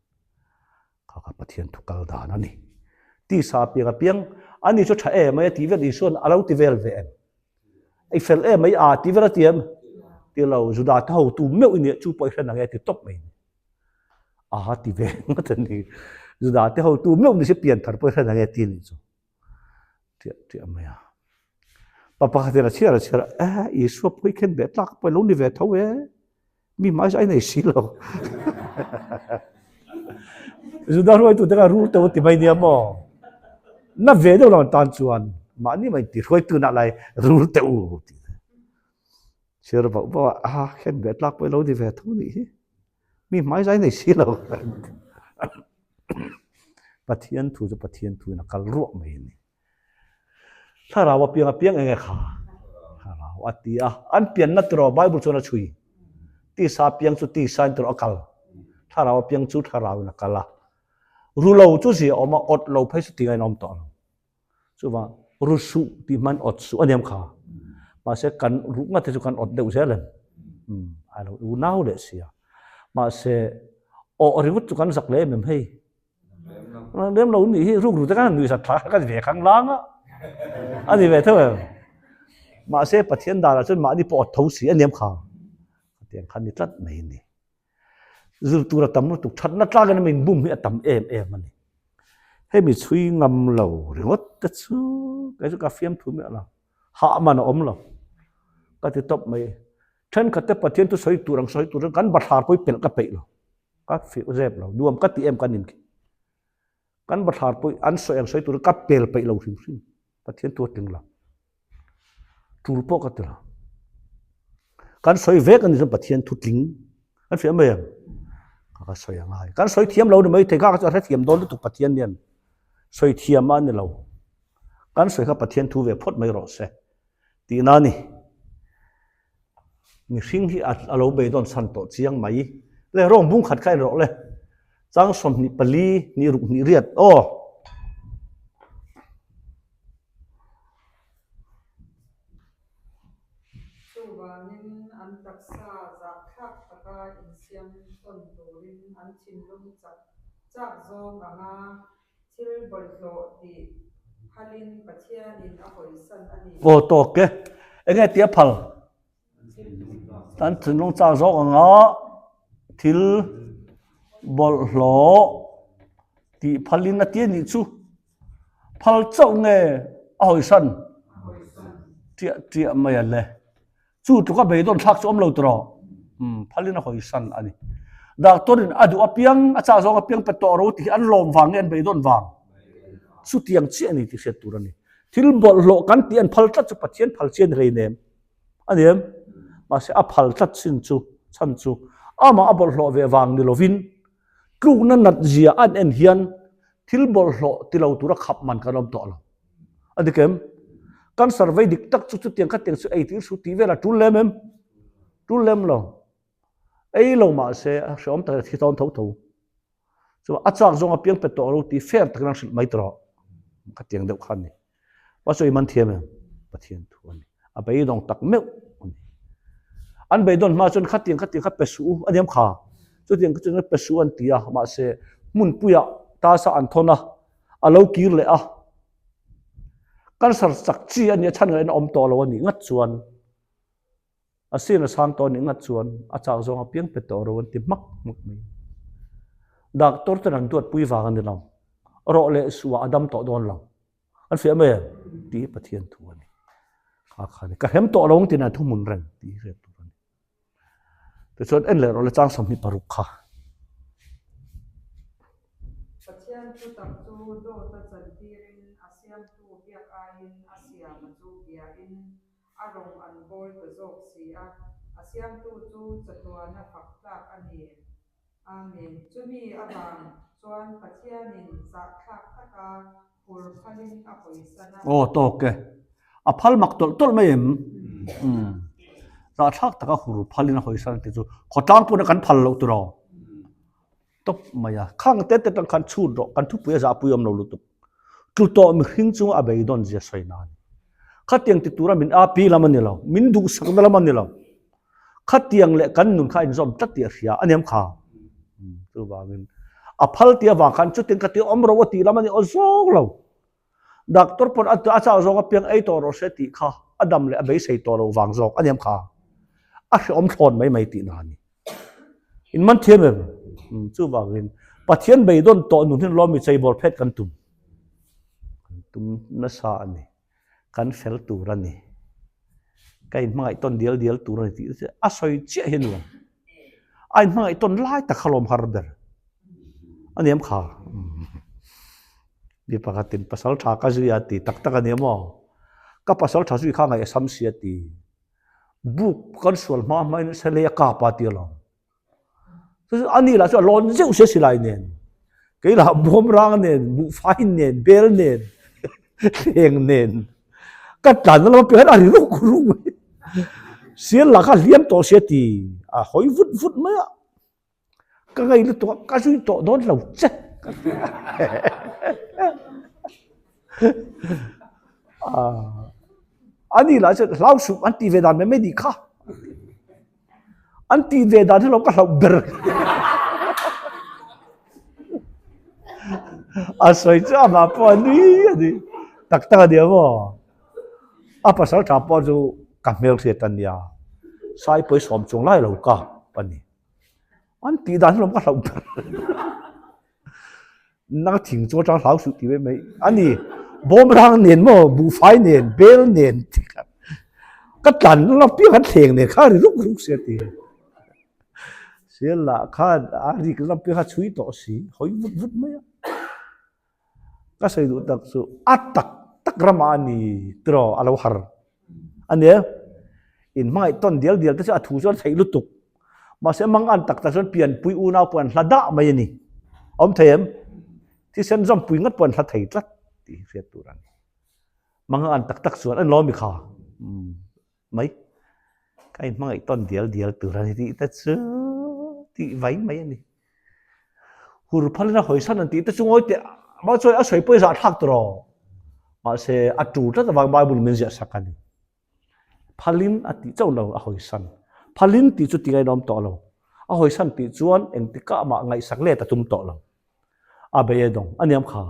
Kha kha Pathian thu kal dan a ni. Tisa apiang apiang, ani chu tha em mai a tih vel Isua'n a lo ti vel ve em? I fel em mai a ti vel a ti em? Ti lo, Juda te hotu meuh i nia chu pawh i hre nang e a ti tawp mai. A ti ve ngawt a ni. Juda te hotu meuh ni si pian thar pawh i hre nang e ti a nih chu. Tiah tiah mai a. Pa pakhatin a chhiar a chhiar a, eh Isua pawh hi khen beh tlak pawh i lo ni ve tho e. Mi hmai chu a inei si lo. Juda hruaitute kha rul teuh a ti mai nia maw? Na ve deuh lo an tan chuan mahni mah inti hruaitu nah lai rul teuh u tih te. Chhiar bauh bauh a, a khen ve tlak pawh i lo ni ve tho nih hi. Mi hmai chu a inei si lo. Pathian thu chu Pathian thu in a kal ruah mai a ni. Thlarau a piang a piang enge kha? Thlarau a ti a. An pianna tiraw Bible chuan a chhui. Tisa piang chu tisa in tiraw a kal. Thlarau a piang chu thlarau in a kal a. Rulo chu zia awm a, awt lo phei chu tingain awm tawh lo. Chuvang ru suh tih hman awt suh a niam kha. Mahse kan ruh ngat hi chu kan awt deuh zel em. A lo unau leh sia. Mahse. Awh ringawt chu kan zak lem em hei? Lem lo nih hi rukru te khan nuihzat thlak ka ti ve khang lang a. A ni ve tho em? Mahse Pathian danah chuan mahni pawh a tho si a niam kha. Khatiang khan ni tlat mai a ni. Zir tur a tam lutuk thatna tlak in min bum hi a tam em em a ni. Hemi chhui ngam lo ringawt te chu kei chu ka fiamthu miah lo. Hah man a awm lo. Ka ti tawp mai. Thenkhat te Pathian chu sawi tur ang sawi tur chuan kan bathlar pawh hi pelh ka peih lo. Ka fih zep lo. Nuam ka ti em kan in khi. Kan bathlar pawh an sawi ang sawi tur ka pel peih lo hrim hrim. Pathian chu a tling lo. Tul pawh ka ti lo. Kan sawi vek a ni chuan Pathian thu tling. Kan hria mai ang. Ka ka sawi a ngai. Kan sawi thiam lo ni mai thei kha ka chu a hrethiam dawn lutuk Pathian hian. Sawi thiam a ni lo. Kan sawi kha Pathian thu ve phawt mai rawh se. Tihna a ni. Mihring hi a lo beidawn chhan tawh chiang mai. Le rawng bung khat kha en rawh le. Chang 24 hnih ruk hnih riat aw. Chuvangin an taksa zahthlak taka insiam tawn turin an thinlung chak chak zawng anga Thil bawlhhlawh tih phalin Pathianin a hawisan a ni. Aw tawk e. Enge tia phal? An thinlung chak zawk anga thil bawlhhlawh tih phalin a ti a nih chu. Phal chauh nge a hawisan? Tiah tiah mai a le. Chu tluka beidawn thlak chu awm lo tawh rawh. Umm, phalin a hawisan a ni. Doctor in a duh apiang, a chah zawng apiang pe tawh ro tih hi an lawm vang nge an beidawn vang? Chutiang chiah a ni tih hriat tur a ni. Thil bawlhhlawh kan tih an phal tlat chu Pathian phal chian ni hleinem a ni em? Mahse a phal tlat chin chu, chhan chu amah a bawlhhlawh ve vang ni lovin tlukna nat zia an en hian thil bawlhhlawh ti lo tura khap man kan awm tawh lo. A dik em? Cancer vei dik tak chu chutiang khatiang chu ei tir su tih vel a tul lem em? Tul lem lo. Ei lo mah se a hreawm tak a thi tawn tho tho. Chu a chak zawng a piang pe tawh lo tih fair takin an hrilh mai tawh rawh. Khatiang deuh khan ni. Mahse i man thiam em? Pathian thu a ni. A beidawng tak meuh a ni. An beidawn hma chuan khatiang khatiang kha pe suh u a niam kha. Chutiang khatiang kha pe suh an ti a, mahse hmunpuiah tasa an thawn a, a lo kir leh a. Cancer chak chi a nia chhan ngaihna awm tawh lo a nih ngat chuan a sin a sang tawh a nih ngat chuan a chak zawng a piang pe tawh ro an ti hmak hmak mai. Doctor ten an duatpui vang a ni lo. Rawh leh suah a dam tawh dawn lo. An fiah mai em? Tih hi Pathian thu a ni. Kha kha ni. Ka hrem tawh lo ang tiin an thuhmun reng tih hi hriat tur a ni. Tichuan en leh rawh le chang 26 kha. Pathian thu tak chu dawt a chantirin a siamtu biak aiin a siama chu biain a rawng an bawl ta zawk si a, a siamtu chu chatuana fak tlak a ni. Amen. Chumi avang chuan Pathianin zahthlak taka hur phalin a hawisan a. Aw tawk e. A phal mak tawlh tawlh mai em? Umm. Zahthlak taka hur phalin a hawisan tih chu khawtlang pawhin kan phal loh tur aw. Tawp mai a. Khang te te tang khan chhut rawh. Kan thupui a zahpui awm lo lutuk. Tlu tawh mihring chunga a beidawn zia sawi na a ni. Khatiang ti tura min a pi lam a ni lo. Min duhsakna lam a ni lo. Khatiang leh kan nun kha a inzawm tlat tih a hria a niam kha. Chuvangin a phal tih avang khan chutiang ka ti awm ro a tih lam a ni aw zawk lo. Doctor pawn a a chau zawk apiang ei tawh rawh se tih kha a dam leh a beisei tawh lo vang zawk a niam kha. A hreawm thlawn mai mai tihna a ni. In man thiam em? Chuvangin Pathian beidawn tawh nun hin lawmi cheibawl phet kan tum. Kan tum nasa a ni. Kan fel tur a ni. Ka inhmangaih tawn dial dial tur a ni tih chu a sawi chiah hi a nuam. A inhmangaih tawn lai tak kha lawm har ber. A niam kha. Mi pakhatin pasal tha ka zui a ti tak tak a ni maw? Ka pasal tha zui kha ngaih a sam si a ti. Buk kan sual hma hmain selei a kap a ti alawm. A ni lah chu a lawn zeuh sia silai nen, kei lah bawmrang nen, buhfai nen, bel nen, thleng nen, ka tlanna lam apiang hian a ri ruk ruk mai. Sial lah kha hliam tawh sia ti a hawi vut vut mai a, ka ngei lutuk a, ka zui tawh dawn lo che ka ti a. A ni lah chuan hlau suh an tih ve dan mai mai nih kha. An tih ve dan hi lo ka hlauh ber. A sawi chu amah pawh a nui a ni. Tak tak a nia maw? A pasal tha pawh chu ka hmelhriat a nia. Sai pawisawm chung lai lo kap a ni. An tih dan hi lawm ka hlauh ber. Nang thing chu atang hlau suh tih mai mai a ni. Bawmrang nen maw, buhfai nen, bel nen tih kha ka tlan la piang an thleng nen kha a ri ruk ruk sia ti. Sial lah khan a rik lam piang kha chhui tawh si, hawi vut vut mai a. Ka sawi duh tak chu a tak tak ramah a ni tiraw a lo har a nia. In hmangaih tawn dial dial te chu a thu chuan theih lutuk. Mahse mang an tak tak chuan pianpui unau pawh an hla dah mai a ni. A awm thei em? Thisen zawmpui ngat pawh an hla thei tlat tih hi hriat tur a ni. Mang an tak tak chuan an lawm i kha mai. Ka inhmangaih tawn dial dial tur a ni tih te chu tih vai mai a ni. Hur phalin a hawisan an tih te chu ngawi teh mah chuan a sawi pawh i zahthlak tur aw. Mahse a tul tlat avang Bible min ziah sak a ni. Phalin a tih chauh lo a hawisan. Phalin tih chu ti ngainawm tawh lo. A hawisan tih chuan engtikah mah ngaihsak let a tum tawh lo. A bei a dawng a niam kha.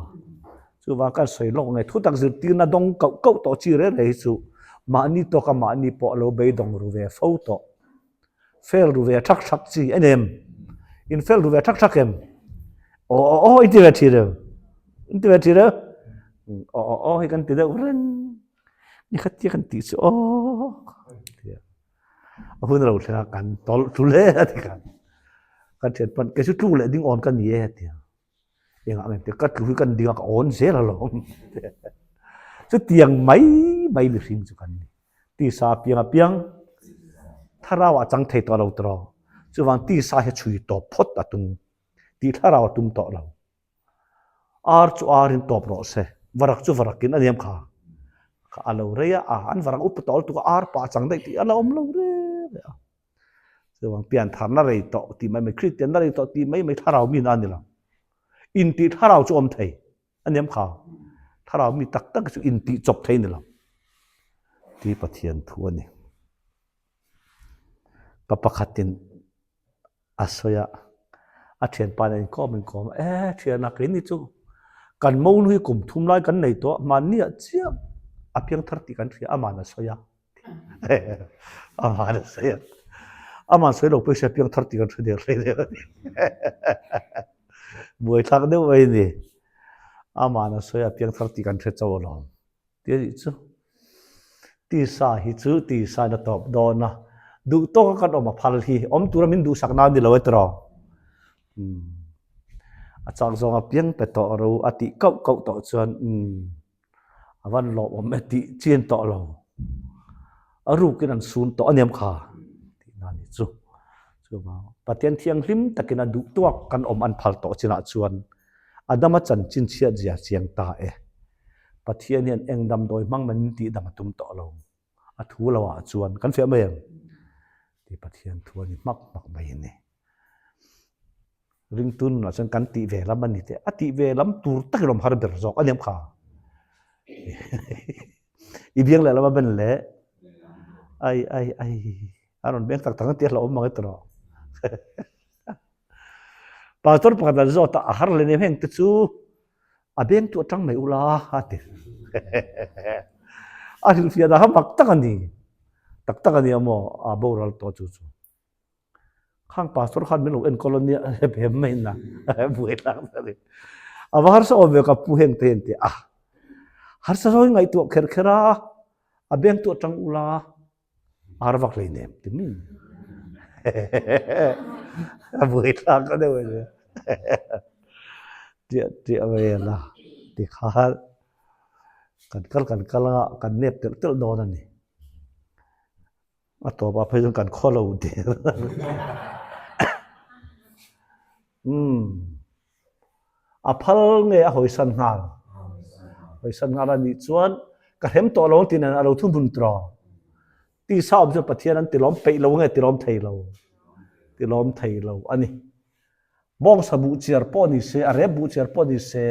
Chuvang kan sawi lawk nge thutak zirtirna dawng kauh kauh tawh chi reng reng hi chu mahni tawka mahni pawh lo beidawng ru ve fo tawh. Fail ru ve thak thak chi a nem. In fail ru ve thak thak em? Aw aw aw i ti ve thin em? In ti ve thin em? Aw aw aw hi kan ti deuh reng. Ni khat tia kan tih chu aw a hun lo thleng a kan tawlh tlu hle a ti khan. Kan thian pan kei chu tlu leh ding awn ka ni e a ti a. Engah nge ka tlu hi kan ding a ka awn zel alawm. Chutiang mai mai mihring chu kan ni. Tisa piang a piang thlarau ah chang thei tawh lo tawh. Chuvang tisa hi chhui tawp phawt a tum. Tih thlarau a tum tawh lo. Ar chu ar in tawp rawh se, varak chu varak in a niam kha. Kha a lo rei a, a an varak upa tawh lutuk a, ar pah chang daih tih a la awm lo reng reng a. Chuvang piantharna rei tawh tih mai mai, Kristianna rei tawh tih mai mai thlarau mi na a ni lo. Intih thlarau chu awm thei a niam kha. Thlarau mi tak tak chu intih chawp thei a ni lo. Tih Pathian thu a ni. Pa pakhatin a sawi a, a thianpa nen inkawm inkawm a, e thiana keini chu kan monu hi kum thum lai kan nei tawh a, mahni ah chiah a piang thar tih kan hria aman a sawi a, aman a sawi a, aman sawi lo pawisa piang thar tih kan hre der hlei der a ni, buaithlak deuh mai a ni, aman a sawi a piang thar tih kan hre chauh alawm. Tih a nih chu. Tisa hi chu tisa in a tawp dawn a, duh tawka kan awm a phal hi awm tura min duhsak nan ni lo e tiraw? Umm a chak zawng a piang pe tawh ro a tih kauh kauh tawh chuan umm a van lawmawm e tih chian tawh lo. A rukin an sun tawh a niam kha tih nan ni chu. Chuvang Pathian thianghlim takin a duh tawk kan awm an phal tawh chinah chuan Adama chanchin chhiat zia chiang ta e. Pathian hian eng damdawi hmang man min tihdam a tum tawh lo. A thu lo ah chuan kan fiah mai em? Tih Pathian thu a ni hmak hmak mai a ni. Ringtu nunah chuan kan tih ve lam a ni teh. A tih ve lam tur takin awm har ber zawk a niam kha. I biang leh lam a ben leh ai ai ai a rawn beng tak tak ang tih a hlauhawm mang e tawh. Pastor pakhat an zawt a, a har leh nem heng te chu a beng tu atang mai ula a ti. A hrilhfiah dah kha mak tak a ni. Tak tak a ni amaw a boral tawh chu chu. Khang pastor khan min lo enkawl a nia hem mai na buai tlak ta ni. A va harsa awm ve ka pu heng te hian ti a. Harsa zawi ngaihtuah kher kher a, a beng tu atang ula Ar vak hlei nem ti mi. A buai thlak ka deuh ani. Tiah tiah vel a ti khan kan kal kan kal anga kan nep telh telh dawn a ni. A tawpah phei chuan kan khaw lo der. Umm. A phal nge a hawisan nghal? Hawisan nghal a nih chuan ka hrem tawh lo tih nen a lo thu hmun tawh. Tisa awm chuan Pathian an tilawm peih lo nge tilawm thei lo? Tilawm thei lo a ni. Bawngsa buh chiar pawh ni se, a rep buh chiar pawh ni se,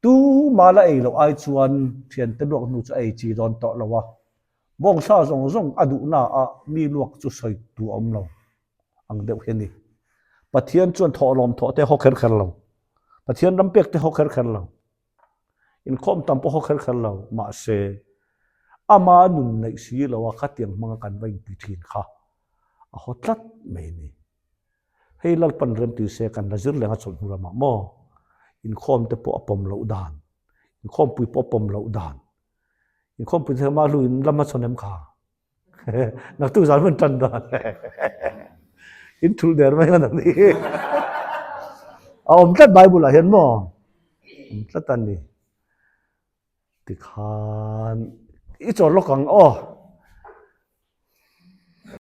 tuma la ei loh ai chuan thiante luak hnu chu a ei chi dawn tawh lo a. Bawngsa zawng zawng a duhna ah mi luak chu sawi tu a awm lo. ang deuh hi a ni. Pathian chuan thawhlawm thawh te haw kher kher lo. Pathian ram pek te haw kher kher lo. Inkhawm tam pawh haw kher kher lo. Mahse, ama nun neih si lo a khatiang hmanga kan va inti thin kha a haw tlat mai a ni. Hei Lalpan rem ti se kan la zir leng a chawlh hnu ramah maw? Inkhawm te pawh a pawm loh dan, inkhawmpui pawh a pawm loh dan. Inkhawmpui te mah hlu in lam a chhawn em kha? Naktuk zan hman tan dan. In thulh der mai ngan ani. A awm tlat Bible ah hian maw? Awm tlat a ni. Tikhan i chawl lawk ang aw.